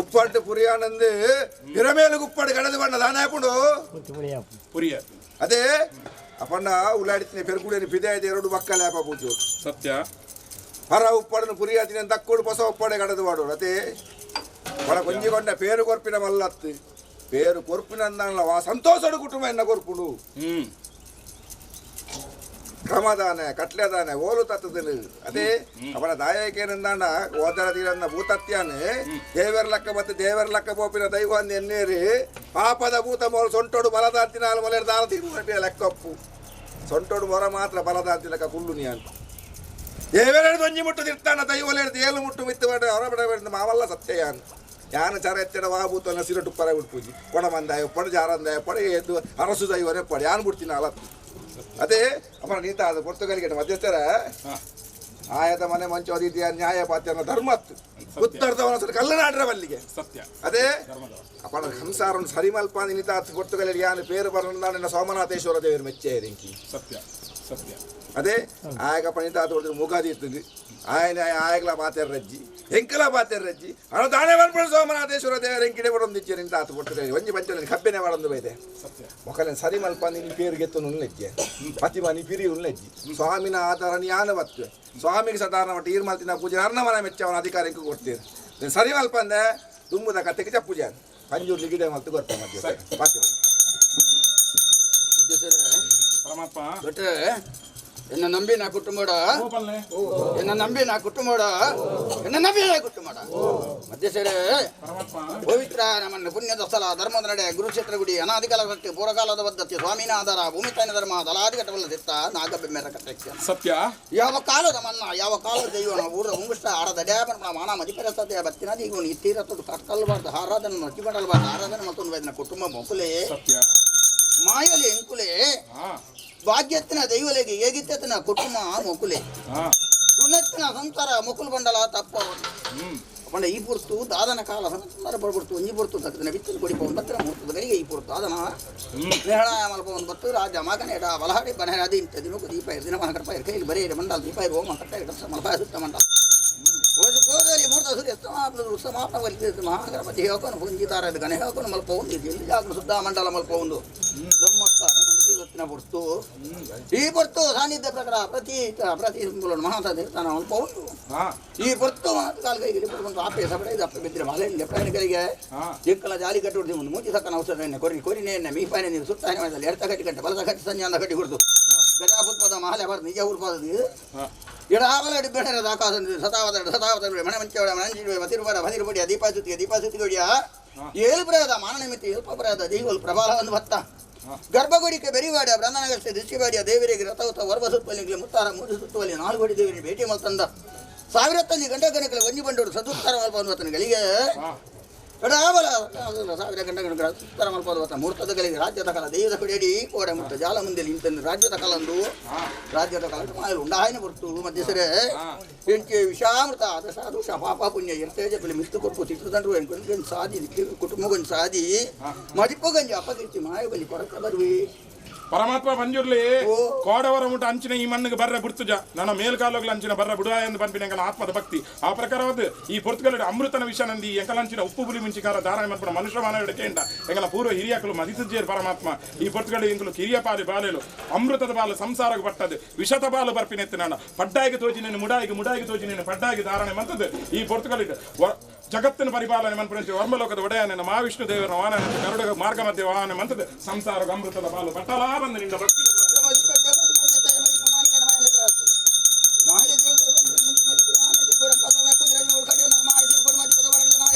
ಉಪ್ಪಾட்டு ಪುರಿಯಾನಂದು ಹಿರಮೇಲಿಗೆ ಉಪ್ಪಾಡು ಕಡದು ಬಣ್ಣ ದಾನೆ ಪುಂಡು ಪುರಿಯ ಅದೇ ಅಪ್ಪಣ್ಣ ಉಲಾಡಿತೀನಿ ಪೆರ್ಕುಡಿಯನಿ ಪಿದೆ ಇದೆ ಎರಡು ಬಕ್ಕ ಲೇಪ ಪೂಜು ಸತ್ಯ ಹೊರ ಉಪ್ಪಾಡನು ಪುರಿಯಾತಿನ ತಕ್ಕೋಡು ಹೊಸ ಉಪ್ಪಾಡೆ ಕಡದು ವಾಡು ಅದೇ ಒಳ ಕೊಂಜಿಕೊಂಡ ಪೇರು ಕೊರ್ಪಿನ ಮಲ್ಲತ್ತು ಪೇರು ಕೊರ್ಪಿನ ಅಂದಾನಲ್ಲ ಸಂತೋಷಡು ಕುಟುಂಬ ಎನ್ನ ಕೊರ್ಪುಡು ಕ್ರಮದಾನೆ ಕಟ್ಲೆದಾನೆ ಓಲು ತತ್ತದನು ಅದೇ ಅವನ ದಾಯಕೇನಂದಾಂಡ ಓದರ ತೀರನ್ನ ಭೂತತ್ಯಾನೆ ದೇವರ ಲಕ್ಕ ಮತ್ತೆ ದೇವರ ಲಕ್ಕ ಪೋಪಿನ ದೈವ ಅಂದ ಎನ್ನೇರಿ ಪಾಪದ ಭೂತ ಮೋಲ್ ಸೊಂಟೋಡು ಬಲದಾಂತಿನ ಹಾಲು ಮೊಲೆ ದಾನ ತೀರು ಲೆಕ್ಕಪ್ಪು ಸೊಂಟೋಡು ಮೊರ ಮಾತ್ರ ಬಲದಾಂತಿ ಲೆಕ್ಕ ಕುಲ್ಲು ನೀ ಅಂತ ದೇವರ ಒಂಜಿ ಮುಟ್ಟು ತಿರ್ತಾನ ದೈವಲೇರ್ದು ಏಳು ಮುಟ್ಟು ಮಿತ್ತು ಬೇಡ ಹೊರಬಡ ಬೇಡ ಮಾವಲ್ಲ ಸತ್ಯಯಾನ್ ಯಾನ ಚರ ಎತ್ತಡ ವಾ ಭೂತನ ಸಿರಟು ಪರ ಬಿಡ್ಪೂಜಿ ಕೊಡಮಂದಾಯ ಪಡ ಜಾರಂದಾಯ ಪಡ ಎದ್ದು ಅರಸು ದೈವನೇ ಪಡ ಯಾನ್ ಬಿಡ್ತೀನಿ ಅಲತ್ತು ಅದೇ ಅಪ್ಪ ನೀತ ಅದು ಪೊರ್ತುಗಲಿಗೆ ಮಧ್ಯಸ್ಥರ ಆಯದ ಮನೆ ಮಂಚೋದಿದೆಯ ನ್ಯಾಯ ಪಾತ್ಯನ ಧರ್ಮತ್ತು ಉತ್ತರದವನ ಸರಿ ಕಲ್ಲನಾಡ್ರ ಬಲ್ಲಿಗೆ ಸತ್ಯ ಅದೇ ಅಪ್ಪನ ಸಂಸಾರ ಸರಿಮಲ್ಪ ನೀತ ಪೊರ್ತುಗಲಿಗೆ ಯಾನು ಪೇರು ಬರನ ಸೋಮನಾಥೇಶ್ವರ ದೇವರು ಮೆಚ್ಚೇರಿಂಕಿ ಸತ್ಯ ಸತ್ಯ ಅದೇ ಆಯಗ ಪಣಿತ ಹೊಡೆದ್ರೆ ಮುಗಾದಿ ಇರ್ತದೆ ಆಯನ ಆಯಗ್ಲ ಬಾತೆರ್ರಜ್ಜಿ ಎಂಕಲ ಬಾತೆರ್ರಜ್ಜಿ ಅಣ ದಾನೆ ಬರ್ಪಡು ಸೋಮನಾಥೇಶ್ವರ ದೇವರ ಎಂಕಿಡೆ ಬಡೊಂದಿಚ್ಚೆ ನಿಂತ ಆತು ಕೊಡ್ತಾರೆ ಒಂಜಿ ಪಂಚ ಕಬ್ಬಿನ ಮಾಡೊಂದು ಬೈದೆ ಮೊಕಲೆ ಸರಿ ಮಲ್ಪ ನೀನು ಪೇರು ಗೆತ್ತು ಉಲ್ಲೆಜ್ಜೆ ಪ್ರತಿಮಾ ನೀ ಪಿರಿ ಉಲ್ಲೆಜ್ಜಿ ಸ್ವಾಮಿನ ಆಧಾರ ನೀ ಆನ ಬತ್ತು ಸ್ವಾಮಿಗೆ ಸಾಧಾರಣ ಮಟ್ಟ ಈರ್ ಮಲ್ತಿನ ಪೂಜೆ ಅರ್ಣಮನ ಮೆಚ್ಚವನ ಅಧಿಕಾರ ಎಂಕು ಕೊಡ್ತೀರಿ ನೀನು ಸರಿ ಮಲ್ಪ ಅಂದೆ ದುಂಬುದ ಕತ್ತೆಗೆ ಚಪ್ಪುಜೆ ಪಂಜೂರ್ಲಿ ಗಿಡ ಮಲ್ತು ಕೊಡ್ತೆ ಮಧ್ಯ ಪಾತೆ ಪರಮಾತ್ಮ ಭಟ್ರೆ ಎನ್ನ ನಂಬಿ ನಾ ಕುಟುಂಬಡ ಎನ್ನ ನಂಬಿ ನಾ ಕುಟುಂಬಡ ಎನ್ನ ನಂಬಿ ನಾ ಕುಟುಂಬಡ ಮಧ್ಯಸರೇ ಪವಿತ್ರ ನಮ್ಮನ್ನು ಪುಣ್ಯದ ಸ್ಥಳ ಧರ್ಮದ ನಡೆ ಗುರುಕ್ಷೇತ್ರ ಗುಡಿ ಅನಾದಿಕಾಲ ಕಟ್ಟಿ ಪೂರ್ವಕಾಲದ ಪದ್ಧತಿ ಸ್ವಾಮಿನ ಆಧಾರ ಭೂಮಿ ತಾಯಿನ ಧರ್ಮ ದಲಾದಿಘಟವಲ್ಲ ದಿತ್ತ ನಾಗಬೆಮ್ಮೆರ ಕಟ್ಟಕ್ಕೆ ಸತ್ಯ ಯಾವ ಕಾಲದ ಮನ್ನ ಯಾವ ಕಾಲದ ದೈವನ ಊರ ಉಂಗುಷ್ಟ ಆಡದ ಡ್ಯಾಬನ ಮಾನ ಮದಿಪರ ಸತ್ಯ ಬತ್ತಿನ ದೀಗುಣ ಇತ್ತೀರತ್ತು ಕಟ್ಟಲ್ಬಾರ್ದು ಆರಾಧನೆ ನೊಟ್ಟಿ ಮಾಡಲ್ಬಾರ್ದು ಆರಾಧನೆ ಮತ್ತೊಂದು ವೈದ್ಯನ ಕುಟುಂಬ ಮೊಕುಲೆ ಸತ್ಯ ಮಾಯಲಿ ಎಂಕುಲೆ ಭಾಗ್ಯತ್ತಿನ ದೈವಲೆಗೆ ಏಗಿತ್ತೆತ್ತಿನ ಕುಟುಂಬ ಮೊಕುಲೆ ಋಣತ್ತಿನ ಸಂಸಾರ ಮೊಕುಲು ಬಂಡಲ ತಪ್ಪ ಪಂಡ ಈ ಪುರ್ತು ದಾದನ ಕಾಲ ಸಂಸಾರ ಬರ್ಬಿಡ್ತು ಒಂಜಿ ಪುರ್ತು ತಕ್ಕನ ಬಿತ್ತಲು ಕೊಡಿಪ ಒಂಬತ್ತರ ಮೂರ್ತದ ಗರಿಗೆ ಈ ಪುರ್ತು ದಾದನ ನೇಹಳ ಮಲ್ಪ ಒಂಬತ್ತು ರಾಜ ಮಗನೇಡ ಬಲಹಾಡಿ ಬನಹರಾದಿ ಇಂಥ ದಿನಕ್ಕೂ ದೀಪ ದಿನ ಮನ ಕರ್ಪ ಕೈಲಿ ಬರೀ ಮಂಡಲ ದೀಪ ಹೋಮ ಕಟ್ಟ ಇಡ ಮಲಪಾಯ ಸುತ್ತ ಮಂಡಲ ಗೋದಾರಿ ಮೂರ್ತ ಸೂರ್ಯ ಸಮಾಪ್ತ ಮಹಾಗಣಪತಿ ಹೋಗೋನು ಪುಂಜಿತಾರ ಗಣೇಶ ಹೋಗೋನು ಮಲ್ಪ ಒಂದು ಎಲ್ಲಿ ಜಾಗೃತ ಸುದ್ದ ಮಂಡಲ ಮಲ್ಪ ಒಂದು ಬ್ರಹ್ಮೋತ್ತರ ಪುರ್ತು ಈ ಪುರ್ತು ಸಾನ್ನಿಧ್ಯ ಪ್ರಕಾರ ಪ್ರತಿ ಪ್ರತಿ ಮಹಾತ ದೇವಸ್ಥಾನ ಮಲ್ಪ ಉಂಟು ಈ ಪುರ್ತು ಕಾಲ್ಕೈಗೆ ಪುರ್ತು ಆಪೆ ಸಬಡೆ ಇದು ಅಪ್ಪೆ ಬಿದ್ದರೆ ಮಲೆ ಲೆಪ್ಪನಿಗರಿಗೆ ಚಿಕ್ಕಲ ಜಾಲಿ ಕಟ್ಟು ಒಂದು ಮೂತಿ ಸಕ್ಕನ ಔಷಧ ಕೊರಿ ಕೊರಿನೇ ಮೀಪಾನೆ ನೀವು ಸುತ್ತ ಎಡ್ತ ಕಟ್ಟಿ ಕಟ್ಟೆ ಬಲದ ಕಟ್ಟಿ ಸಂಜೆ ಅಂದ ಕಟ್ಟಿ ಕೊಡ್ತು ಗಜಾಪುತ್ಪದ ಮಹಲೆ ಬರ್ ನಿಜ ಊರ್ಪದ ಎಡಾವಲ ಡಿಬ್ಬೆಣರ ದಾಕಾಸ ಸತಾವದ ಸತಾವದ ಮಣ ಮಂಚವಡ ಮಣಂಜಿಡುವೆ ಬತಿರುಬಡ ಬದಿರುಬಡಿಯ ದೀಪಾಸುತ್ತಿಗೆ ದೀಪಾಸುತ್ತಿಗೊಡಿಯ ಏಳು ಪ್ರಯಾದ ಮಾನ ನಿಮಿತ್ತ ಏಲ್ಪ ಪ್ರಯಾದ ದೈವಲ್ ಪ್ರಬಲವನ್ನು ಭತ್ತ ಗರ್ಭಗುಡಿಗೆ ಬೆರಿವಾಡ ಬ್ರಹ್ಮನಗರ್ಷೆ ದೃಷ್ಟಿವಾಡಿಯ ದೇವರಿಗೆ ರಥವತ ವರ್ವ ಸುತ್ತಲಿ ಮುತ್ತಾರ ಮೂರು ಸುತ್ತುವಲ್ಲಿ ನಾಲ್ಗೋಡಿ ದೇವರಿಗೆ ಭೇಟಿ ಮಲ್ತಂದ ಸಾವಿರತ್ತಂಜಿ ಗಂಟೆ ಗಣಕಲ ಒಂಜಿ ಬಂಡೋಡು ಸದುತ್ತಾರ ಮಲ್ಪವನ್ವತನಗಳಿಗೆ ಎಡಾವಲ ಸಾವಿರ ಗಂಟೆ ಗಣಕಲ ಸುತ್ತರ ಮಲ್ಪವತ ಮೂರ್ತದ ಗಳಿಗೆ ರಾಜ್ಯದ ಕಾಲ ದೈವದ ಕೊಡಿಯಡಿ ಕೋಡೆ ಮುಟ್ಟ ಜಾಲ ಮುಂದೆ ಇಂತಂದು ರಾಜ್ಯದ ಕಾಲಂದು ರಾಜ್ಯದ ಕಾಲ ಮಾಯಲು ಉಂಡಾಯನ ಬರ್ತು ಮಧ್ಯಸರೆ ಎಂಟು ವಿಷಾಮೃತ ಆದ ಸಾಧು ಪಾಪ ಪುಣ್ಯ ಎರ್ತೇಜ ಬೆಲೆ ಮಿಸ್ತು ಕೊಟ್ಟು ತಿಟ್ಟದಂಡ್ರು ಎಂಟು ಸಾದಿ ಕುಟುಂಬಗೊಂದು ಸಾದಿ ಮದಿಪ್ಪಗಂಜಿ ಅಪಕೀರ್ತಿ ಮಾಯಗಂಜಿ ಕೊರಕ ಬರುವಿ ಪರಮಾತ್ಮ ಬಂಜುರ್ಲಿ ಕೋಡವರ ಮುಟ ಅಂಚಿನ ಈ ಮಣ್ಣಿಗೆ ಬರ್ರ ಬುರ್ತುಜ ನನ್ನ ಮೇಲ್ಕಾಲೋಗ್ಲ ಅಂಚಿನ ಬರ್ರ ಬುಡುವಾಯ ಎಂದು ಪನ್ಪಿನ ಎಂಕಲ ಆತ್ಮದ ಭಕ್ತಿ ಆ ಪ್ರಕಾರವಾದ ಈ ಪೊರ್ತುಗಲ್ ಅಮೃತನ ವಿಷನಂದಿ ಎಂಕಲಂಚಿನ ಉಪ್ಪು ಬುಲಿ ಮುಂಚಿಕಾರ ಧಾರಣೆ ಮನ್ಪುನ ಮನುಷ್ಯ ಮಾನವ ಕೇಂಡ ಎಂಕಲ ಪೂರ್ವ ಹಿರಿಯಕಲು ಮದಿಸುಜ್ಜೇರು ಪರಮಾತ್ಮ ಈ ಪೊರ್ತುಗಲ್ ಎಂಕಲು ಕಿರಿಯ ಪಾಲಿ ಬಾಲೆಲು ಅಮೃತದ ಬಾಲು ಸಂಸಾರಕ್ಕೆ ಪಟ್ಟದು ವಿಷದ ಬಾಲು ಬರ್ಪಿನೆತ್ತಿನ ಪಡ್ಡಾಯಿಗೆ ತೋಜಿನೇನು ಮುಡಾಯಿಗೆ ಮುಡಾಯಿಗೆ ತೋಜಿನೇನು ಪಡ್ಡಾಯಿಗೆ ಧಾರಣೆ ಮಂತದ್ದು ಈ ಪೊರ್ತುಗಲ್ ಜಗತ್ತಿನ ಪರಿಪಾಲನೆ ಮನ್ಪುನ ವರ್ಮಲೋಕದ ಒಡೆಯನ ಮಹಾವಿಷ್ಣು ದೇವರ ವಾಹನ ಗರುಡ ಮಾರ್ಗ ಮಧ್ಯೆ ವಾಹನ ಮಂತದ್ದು ಸಂಸಾರ ಅಮೃತದ ಬಾಲು ಪಟ್ಟಲಾ ಬಂದು ನಿನ್ನ ಭಕ್ತಿ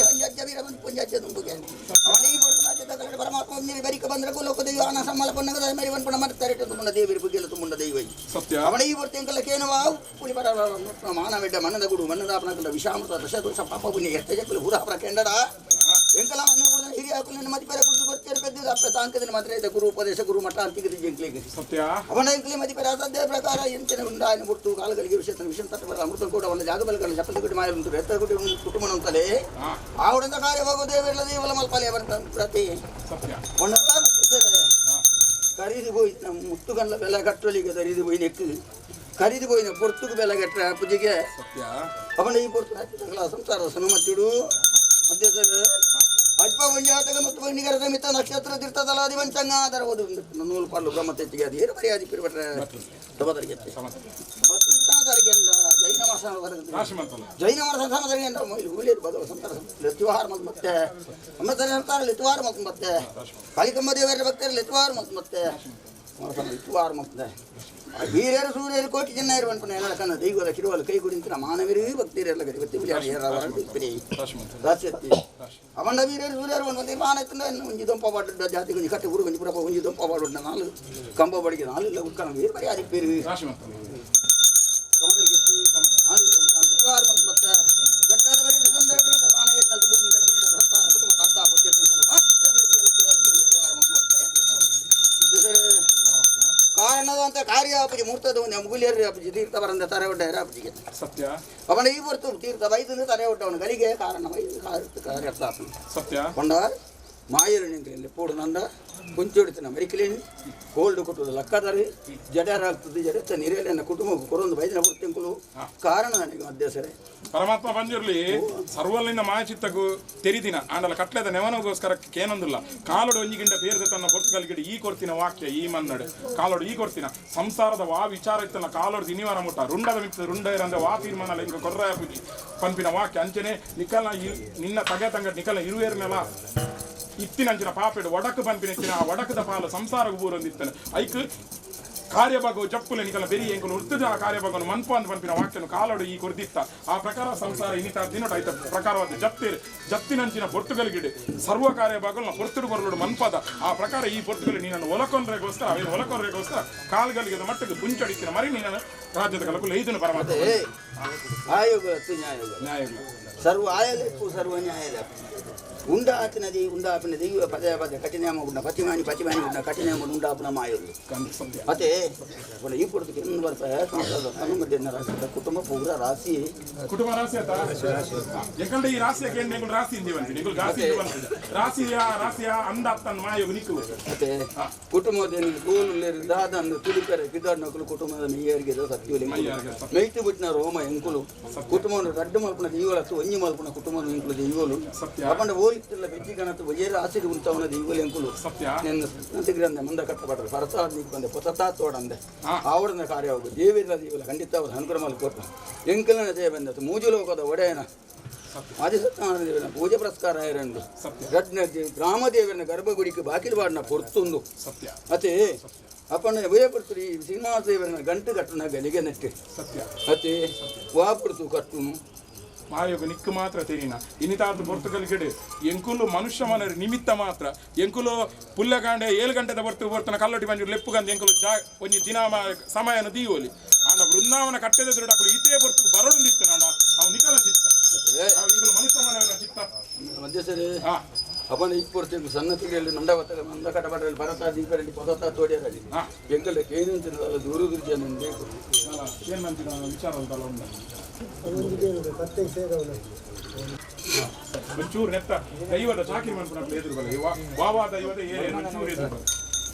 ಸತ್ಯ ಮಾನವೆಡ್ಡ ಮನ್ನದ ಗುಡು ಮನ್ನದಾಪನ ವಿಷಾಮೃತ ದಶ ಪಾಪ ಪುಣ್ಯ ಎಷ್ಟ ಪೂರ ಕೆಂಡಡ ಎಂಕಲ ಅನ್ನ ಹಿರಿಯ ಮದಿಪೆರ ಗುಡ್ದು ಗೊತ್ತಿರ ಪೆದ್ದು ಅಪ್ಪ ತಾಂಕದಿನ ಮಾತ್ರ ಗುರು ಉಪದೇಶ ಗುರು ಮಠ ಅಂತಿಗೆ ಜಿಂಕ್ಲಿಗೆ ಸತ್ಯ ಅವನ ಎಂಕ್ಲಿ ಮದಿಪೆರ ಸದ್ಯ ಪ್ರಕಾರ ಎಂಚಿನ ಉಂಡಾಯನ ಗುರ್ತು ಕಾಲಗಳಿಗೆ ವಿಷ ವಿಷ ತತ್ವ ಅಮೃತ ಕೂಡ ಅವನ ಜಾಗ ಬಲಗಣ ಚಪ್ಪಲಿ ಗುಡಿ ಮಾಯ ಉಂಟು ಎತ್ತ ಗುಡಿ ಕುಟುಂಬ ಅಂತಲೇ ಆವಡಂತ ಕಾರ್ಯ ಹೋಗೋ ದೇವರಿಲ್ಲ ದೇವಲ ಮಲ್ಪಾಲೆ ಪ್ರತಿ ಸತ್ಯ ಖರೀದಿ ಹೋಯ್ತು ನಮ್ಮ ಮುತ್ತುಗಂಡ್ಲ ಬೆಲೆ ಕಟ್ಟಲಿಗೆ ಖರೀದಿ ಹೋಯಿ ನೆಕ್ಕು ಖರೀದಿ ಹೋಯಿನ ಪೊರ್ತುకు ಬೆಲೆ ಕಟ್ಟ ಪೂಜೆಗೆ ಸತ್ಯ ಅವನ ಈ ಪೊರ್ತು ಹಾಕಿದಾಗಲ ಸಂಸಾರ ಸನುಮತ್ತಿಡು ಮಧ್ಯಸ್ಥರು ಅಲ್ಪ ಒಂಜಾತಕ ಮತ್ತು ನಿಗರದ ಮಿತ್ತ ನಕ್ಷತ್ರ ತೀರ್ಥದಲಾದಿ ವಂಚಂಗಾದರ ಓದು ನೂಲು ಪಾಲು ಬ್ರಹ್ಮ ತೆತ್ತಿಗೆ ಅದು ಏನು ಮರ್ಯಾದೆ ಪಿರುಬಟ್ರೆ ತಬದರಿಗೆ ಜೈನ ಮಾಸ ಜೈನ ಮಾಸ ಸಮದರಿಗೆ ಹುಲಿಯರು ಬದಲು ಸಂತಾರ ಲಿತ್ವಾರ ಮತ್ತು ಮತ್ತೆ ಅಮೃತ ಸಂತಾರ ಲಿತ್ವಾರ ಮತ್ತು ಮತ್ತೆ ಕಾಳಿಕಂಬ ದೇವರ ಭಕ್ತರು ಲಿತ್ವಾರ ಮತ್ತು ಮತ್ತೆ ಲಿತ್ವಾರ ಮತ್ತೆ ವೀರರು ಸೂರ್ಯರು ಕೋಟಿ ಜನ ಇರುವಂತ ಕನ್ನ ದೈವದ ಕಿರುವಲು ಕೈ ಗುಡಿಂತ ಮಾನವರೇ ಭಕ್ತಿರೆಲ್ಲ ಗರಿ ಭಕ್ತಿ ರಾಶಿ ಅವನ ವೀರರು ಸೂರ್ಯರು ಒಂದು ಮಾನ ಒಂಜಿ ದೊಂಪ ಪಾಡು ಜಾತಿ ಗುಂಜಿ ಕಟ್ಟೆ ಊರು ಗುಂಜಿ ಪುರಪ್ಪ ಒಂಜಿ ದೊಂಪ ಪಾಡು ನಾಲು ಕಂಬ ಬಡಿಗೆ ನಾಲು ಇಲ್ಲ ಉಕ್ಕಣ ವೀರ ಬರಿ ಅದಿ ಪೇರು ಕಾರಣದಂತ ಕಾರ್ಯ ಅಪ್ಪಜಿ ಮೂರ್ತದ ಒಂದು ಮುಗುಲಿಯರು ಅಪ್ಪಜಿ ತೀರ್ಥ ಬರಂದ ತರೆ ಉಡ್ಡ ಅಪ್ಪಜಿಗೆ ಸತ್ಯ ಅವನ ಈ ಹೊರ್ತು ತೀರ್ಥ ಬೈದು ತರೆ ಉಡ್ಡವನು ಗಲಿಗೆ ಕಾರಣ ಕಾರ್ಯರ್ಥ ಸತ್ಯ ಕೊಂಡ ಮಾಯರು ನಿಂತಲ್ಲಿ ಪೋಡು ನಂದ ಕುಂಚೊಡಿತನ ಮರಿಕಲೇನಿ ಕೋಲ್ಡ್ ಕೊಟ್ಟುದು ಲಕ್ಕದರಿ ಜಡರಾಗ್ತದೆ ಜಡತ್ತ ನಿರೇಲೆನ್ನ ಕುಟುಂಬ ಕೊರೊಂದು ಬೈದಿನ ಹೊರ್ತಿಂಕುಲು ಕಾರಣ ನನಗೆ ಮಧ್ಯಸರೆ ಪರಮಾತ್ಮ ಬಂದಿರ್ಲಿ ಸರ್ವಲ್ಲಿನ ಮಾಯಚಿತ್ತಗೂ ತೆರಿದಿನ ಆಂಡಲ ಕಟ್ಲೆದ ನೆವನಗೋಸ್ಕರ ಕೇನೊಂದಿಲ್ಲ ಕಾಲೋಡು ಒಂಜಿಗಿಂಡ ಬೇರ್ದ ತನ್ನ ಪೊರ್ತುಗಲ್ಗಿಡ ಈ ಕೊರ್ತಿನ ವಾಕ್ಯ ಈ ಮನ್ನಡೆ ಕಾಲೋಡು ಈ ಕೊರ್ತಿನ ಸಂಸಾರದ ವಾ ವಿಚಾರ ಇತ್ತಲ್ಲ ಕಾಲೋಡು ದಿನಿವಾರ ಮುಟ್ಟ ರುಂಡದ ಮಿತ್ತ ರುಂಡ ಇರಂದೆ ವಾ ತೀರ್ಮಾನ ಇಂಕ ಕೊರ್ರಾಯ ಪೂಜಿ ಪಂಪಿನ ವಾಕ್ಯ ಅಂಚನೆ ನಿಕಲ ನಿನ್ನ ತಗೆ ತಂಗ ನಿಕಲ ಇರುವೇರ್ನೆಲ ಇತ್ತಿನಂಚಿನ ಪಾಪೆಡು ಒಡಕು ಪಂಪಿನ ಇತ್ತಿನ ಆ ಒಡಕದ ಪಾಲು ಸಂಸಾರ ಊರೊಂದಿತ್ತನೆ ಐಕ್ ಕಾರ್ಯಭಾಗವು ಜಪ್ಪುಲೆ ನಿಕಲ ಬೆರಿ ಎಂಕುಲು ಉರ್ತದ ಆ ಕಾರ್ಯಭಾಗವನ್ನು ಮನ್ಪು ಅಂತ ಪಂಪಿನ ವಾಕ್ಯನು ಕಾಲೋಡು ಈ ಕೊರ್ದಿತ್ತ ಆ ಪ್ರಕಾರ ಸಂಸಾರ ಇನ್ನಿತ ದಿನೋಟ ಐತ ಪ್ರಕಾರವಾದ ಜಪ್ತಿರ್ ಜಪ್ತಿನಂಚಿನ ಪೊರ್ತುಗಲ್ಗಿಡೆ ಸರ್ವ ಕಾರ್ಯಭಾಗಗಳು ಪೊರ್ತುಡು ಕೊರಲುಡು ಮನ್ಪದ ಆ ಪ್ರಕಾರ ಈ ಪೊರ್ತುಗಲಿ ನೀನನ್ನು ಒಲಕೊಂಡ್ರೆಗೋಸ್ಕರ ಅವೇನು ಒಲಕೊಂಡ್ರೆಗೋಸ್ಕರ ಕಾಲ್ಗಲಿಗೆ ಮಟ್ಟಿಗೆ ಪುಂಚಡಿಕ್ಕಿನ ಮರಿ ನೀನನ್ನು ರಾಜ್ಯದ ಕಲಕುಲು ಐದನು ಪರಮಾತ್ಮ ಆಯೋಗ ನ್ಯಾಯೋಗ ನ್ಯಾಯಗಳು ಸರ್ವ ಆಯಲೆಪ್ಪು ಸರ್ವ ನ್ಯಾಯದ ಉಂಡಾತಿನದಿ ಉಂಡಾಪಿನ ದೈವ ಪದೇ ಪದೇ ಕಠಿಣ ಉಂಡ ಪತಿಮಾನಿ ಪತಿಮಾನಿ ಉಂಡ ಕಠಿಣ ಉಂಡಾಪನ ಮಾಯೋದು ಮತ್ತೆ ಈ ಪುರ್ತಕ್ಕೆ ಇನ್ನೊಂದು ಬರ್ತಾರೆ ಸಂಸಾರದ ಕುಟುಂಬ ಪೂರ ರಾಶಿ ಕುಟುಂಬ ರಾಶಿ ಆತ ಯಾಕಂದ್ರೆ ಈ ರಾಶಿಯ ಕೇಂದ್ರ ರಾಶಿ ಇಂದಿ ಬಂತೀನಿ ರಾಶಿ ರಾಶಿಯ ರಾಶಿಯ ಅಂದಾಪ್ತನ್ ಮಾಯೋಗ ನಿಕ್ಕು ಮತ್ತೆ ಕುಟುಂಬದ ಕೋಲು ದಾದಂದು ತುಳಿಕರೆ ಪಿದಾಡ್ನಕುಲು ಕುಟುಂಬದ ಮೈಯರಿಗೆ ಸತ್ಯುಲಿ ಮೈತು ಬಿಟ್ಟಿನ ರೋಮ ಎಂಕುಲು ಕುಟುಂಬವನ್ನು ರಡ್ಡು ಮಲ್ಪುನ ದೈವಲತ್ತು ಒಂಜಿ ಮಲ್ಪುನ ಕುಟುಂಬದ ಎಂಕುಲು ದೈವಲು ಅಪಂಡ ಓಲಿತ್ತಲ್ಲ ಬೆಜ್ಜಿ ಗಣತು ಒಜೇರ ಆಸಿರಿ ಉಂಟವನ ದೈವಲು ಎಂಕುಲು ನಿನ್ನ ಗ್ರಂಥ ಮುಂದೆ ಕಟ್ಟಪಟ್ಟರು ಪರಸಾದ ಬಂದೆ ಪೊಸತಾ ತೋಡಂದೆ ಆವರಣ ಕಾರ್ಯ ಹೋಗು ದೇವಿರ ದೈವಲ ಖಂಡಿತ ಅವರು ಅನುಗ್ರಹ ಮಲ್ಕೊಟ್ಟು ಎಂಕಲನ ಜಯ ಬಂದತ್ತು ಮೂಜುಲೋಕದ ಒಡೆಯನ ಆದಿಸತ್ಯನಾರಾಯಣ ದೇವರ ಪೂಜೆ ಪುರಸ್ಕಾರ ಎರಡು ರಡ್ನ ಗ್ರಾಮದೇವರನ ಗರ್ಭಗುಡಿಗೆ ಬಾಕಿಲು ಬಾಡಿನ ಪೊರ್ತುಂದು ಸತ್ಯ ಅತೆ ಅಪ್ಪಣ್ಣ ಭಯಪಡ್ತು ಈ ಶ್ರೀನಿವಾಸ ದೇವರನ ಗಂಟು ಕಟ್ಟುನ ಗಲಿಗೆ ನೆಟ್ಟೆ ಸತ್ಯ ಅತೆ ವಾಪುಡ್ತು ಕಟ್ಟುನು ಮಾಯೋಗ ನಿಕ್ಕು ಮಾತ್ರ ತೆರಿನ ಇನ್ನಿತಾದ ಪೊರ್ತುಗಲ್ಗಿಡೆ ಎಂಕುಲು ಮನುಷ್ಯ ಮನರು ನಿಮಿತ್ತ ಮಾತ್ರ ಎಂಕುಲು ಪುಲ್ಲಗಾಂಡೆ 7 ಗಂಟೆದ ಹೊರ್ತು ಬರ್ತನ ಕಲ್ಲೊಟ್ಟಿ ಬಂಜು ಲೆಪ್ಪುಗಂದು ಎಂಕುಲು ಜಾ ಒಂಜಿ ದಿನ ಸಮಯನ ದೀವೋಲಿ ಆಂಡ ವೃಂದಾವನ ಕಟ್ಟೆದ ದುಡಕುಲು ಇತೇ ಹೊರ್ತು ಬರಡೊಂದಿತ್ತು ನಾಡ ಅವು ನಿಕಲ ಚಿತ್ತ ಎಂಕುಲು ಮನುಷ್ಯ ಮನವರ ಚಿತ್ತ ಮಧ್ಯಸರಿ ಅಪ್ಪನ ಇಪ್ಪುರ್ತಿ ಸನ್ನತಿಗೆಯಲ್ಲಿ ನಂಡವತ್ತ ಮಂದ ಕಟಪಟಲ್ಲಿ ಭರತ ದೀಪರಲ್ಲಿ ಪೊಸತ ತೋಡಿಯರಲ್ಲಿ ಎಂಕಲ್ಲ ಕೇನು ತಿನ್ನಲ್ಲ ದೂರು ದೂರು ಜನ ಬೇಕು ಏನಂತಿನ ವಿಚಾರ ಉಂಟಲ್ಲ ಉಂಟು ಒಂಚೂರು ನೆತ್ತ ದೈವದ ಚಾಕಿರಿ ಮನ್ಪುನಕ್ಲು ಎದುರು ಬಲ್ಲ ವಾವಾ ದೈವದ ಏರಿಯ ಒಂಚೂರು ಎದುರು ಬಲ್ಲ.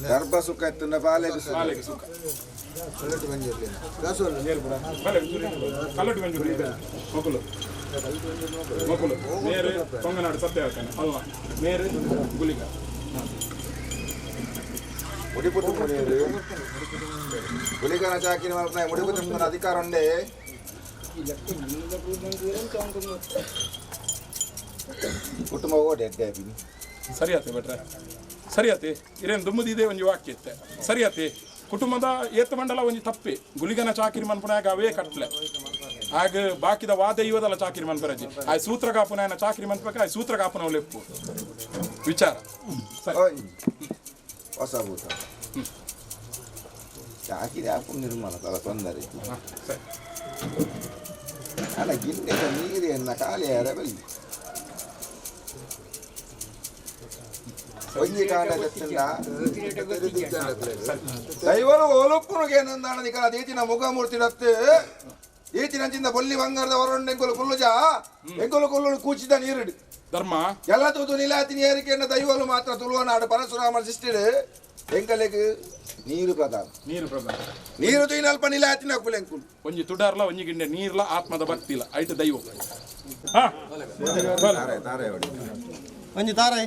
ಗರ್ಭ ಸುಖ ಇತ್ತು ಬಾಲೆಗೆ ಸುಖ. ಬಾಲೆಗೆ ಸುಖ. ಕಲ್ಲಟ್ಟು ಮಂಜೂರು ಮೊಕುಲು ಮೊಕುಲು ಮೇರು ಕೊಂಗನಾಡು ಸತ್ಯ ಹೇಳ್ತಾನೆ ಅಲ್ವಾ ಮೇರು ಗುಲಿಗ ಮುಡಿಪುಟ್ಟು ಮುನಿಯರು ಗುಲಿಗನ ಚಾಕಿರಿ ಮಲ್ಪನ ಮುಡಿಪು ತುಂಬ ಅಧಿಕಾರ ಉಂಡೆ. ಕುಟುಂಬ ಓಡಿ ಅಡ್ಡೆ ಆಪಿನಿ. ಸರಿ ಆತೆ ಭಟ್ರೆ, ಸರಿ ಆತೆ. ಇರೇನು ದುಮ್ಮದಿದೆ ಒಂಜಿ ವಾಕ್ಯ ಇತ್ತೆ ಸರಿ ಆತೆ. ಕುಟುಂಬದ ಏತ ಮಂಡಲ ಒಂಜಿ ತಪ್ಪಿ ಗುಲಿಗನ ಚಾಕಿರಿ ಮನ್ಪುನಾಗ ಅವೇ ಕಟ್ಲೆ ಆಗ ಬಾಕಿದ ವಾದ ಇವದಲ್ಲ ಚಾಕಿರಿ ಮನ್ಪರಜಿ ಆ ಸೂತ್ರ ಕಾಪುನ ಚಾಕಿರಿ ಮನ್ಪಕ ಆ ಸೂತ್ರ ಕಾಪುನ ಲೆಪ್ಪು ವಿಚಾರ ಸರಿ. ಓಯ್ ಹೊಸ ಭೂತ ಚಾಕಿರಿ ಆಪು ನಿರ್ಮಾಣ ತಲ ತೊಂದರೆ. ಸರಿ. ಅಲ್ಲ ಗಿನ್ನೆದ ನೀರು ಎನ್ನ ಖಾಲಿ ಬಲ್ಲಿ ಒಂಜಿ ಕಾಂಡ ದತ್ತಿಂದ ದೈವರು ಓಲುಪ್ಪುನುಗೆ ನಂದಾಣ ನಿಕಲ ದೀತಿನ ಮುಖಮೂರ್ತಿ ದತ್ತು ಈತಿನಂಚಿಂದ ಬೊಲ್ಲಿ ಬಂಗಾರದ ಹೊರೊಂಡು ಎಂಕುಲು ಕುಲ್ಲುಜ ಎಂಕುಲು ಕುಲ್ಲು ಕೂಚಿದ ನೀರುಡು ಧರ್ಮ ಎಲ್ಲ ತೂತು ನಿಲಾತಿನ ಏರಿಕೆಯನ್ನ ದೈವಲು ಮಾತ್ರ ತುಳುವನಾಡು ಪರಶುರಾಮ ಸೃಷ್ಟಿಡು ಎಂಕಲೆಗ್ ನೀರು ಪ್ರಧಾನ. ನೀರು ಪ್ರಧಾನ. ನೀರು ತೂಯಿನಲ್ಪ ನಿಲಾತಿನ ಕುಲು ಎಂಕುಲು ಒಂಜಿ ತುಡಾರ್ಲ ಒಂಜಿ ಗಿಂಡೆ ನೀರ್ಲ ಆತ್ಮದ ಭಕ್ತಿಲ ಐಟ್ ದೈವ. ಹಾ ತಾರೆ ತಾರೆ ಹೊಡಿ ಒಂಜಿ ತಾರೆ.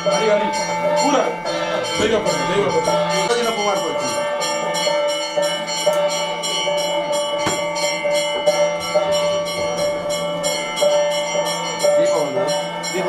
ಹರಿ ಹರಿ ಪೂರ ದೈವ ಪದ ದೈವ ಪದ. ದಿನ ಮಾಡ್ಕೊಳ್ತೀವಿ. ದೀಪ ಒಂದು ದೀಪ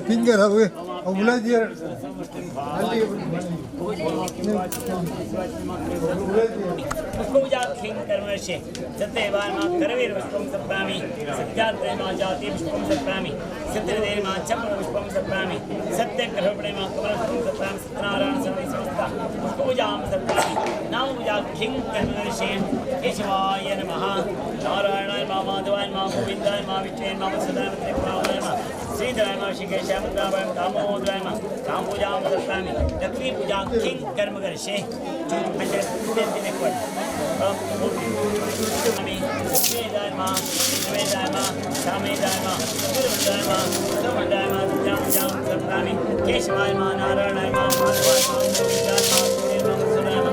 Finger ಅವು ಉಳದಿಯ पुष्पपूजाख्यं कर्मणशे सत्यवान् करवीर पुष्पं सर्पामि सत्यात्रे मा जाति पुष्पं सर्पामि सत्यदेव मा चपल पुष्पं सर्पामि सत्यग्रहपणे मा कमल पुष्पं सर्पामि सत्यनारायण सर्वे समस्त पुष्पपूजां सर्पामि नामपूजाख्यं कर्मणशे केशवाय नमः नारायणाय मा माधवाय मा गोविन्दाय मा विष्णवे मा वसुदेवाय त्रिपुराय मा श्रीधराय मा श्रीकेशाय दामोदराय मा रामपूजां सर्पामि लक्ष्मीपूजाख्यं कर्म करिष्ये केशवाय मा नारायणाय मा माधवाय मा गोविन्दाय मा विष्णवे मा वसुदेवाय मा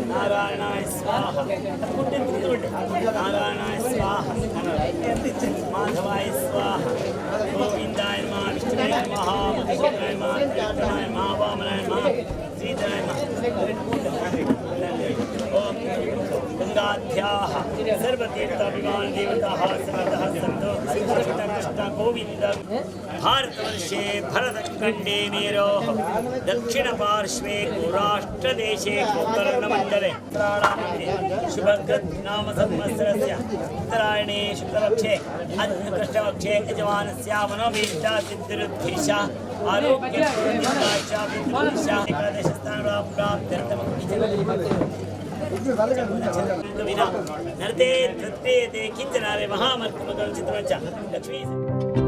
नारायणाय स्वाहा नारायणाय स्वाहा माधवाय स्वाहा गोविंदाय नमः विष्णुवे नमः मधुसूदनाय नमः त्रिविक्रमाय नमः वामनाय नमः श्रीधराय नमः गंगाध्याः सर्वतीर्थाभिमान देवताः सर्वतः सन्तो कृष्ण गोविंद भारतवर्षे भरतखण्डे मेरोः दक्षिणपार्श्वे कुराष्ट्रदेशे गोकर्णमण्डले शुभकृत् नाम संवत्सरस्य उत्तरायणे शुक्लपक्षे कृष्णपक्षे यजमानस्य मनोभीष्टा सिद्धिरुद्धीश आरोग्य नरते तृतीयते किञ्चनारे महामर्कमकं चित्रं च लक्ष्मी।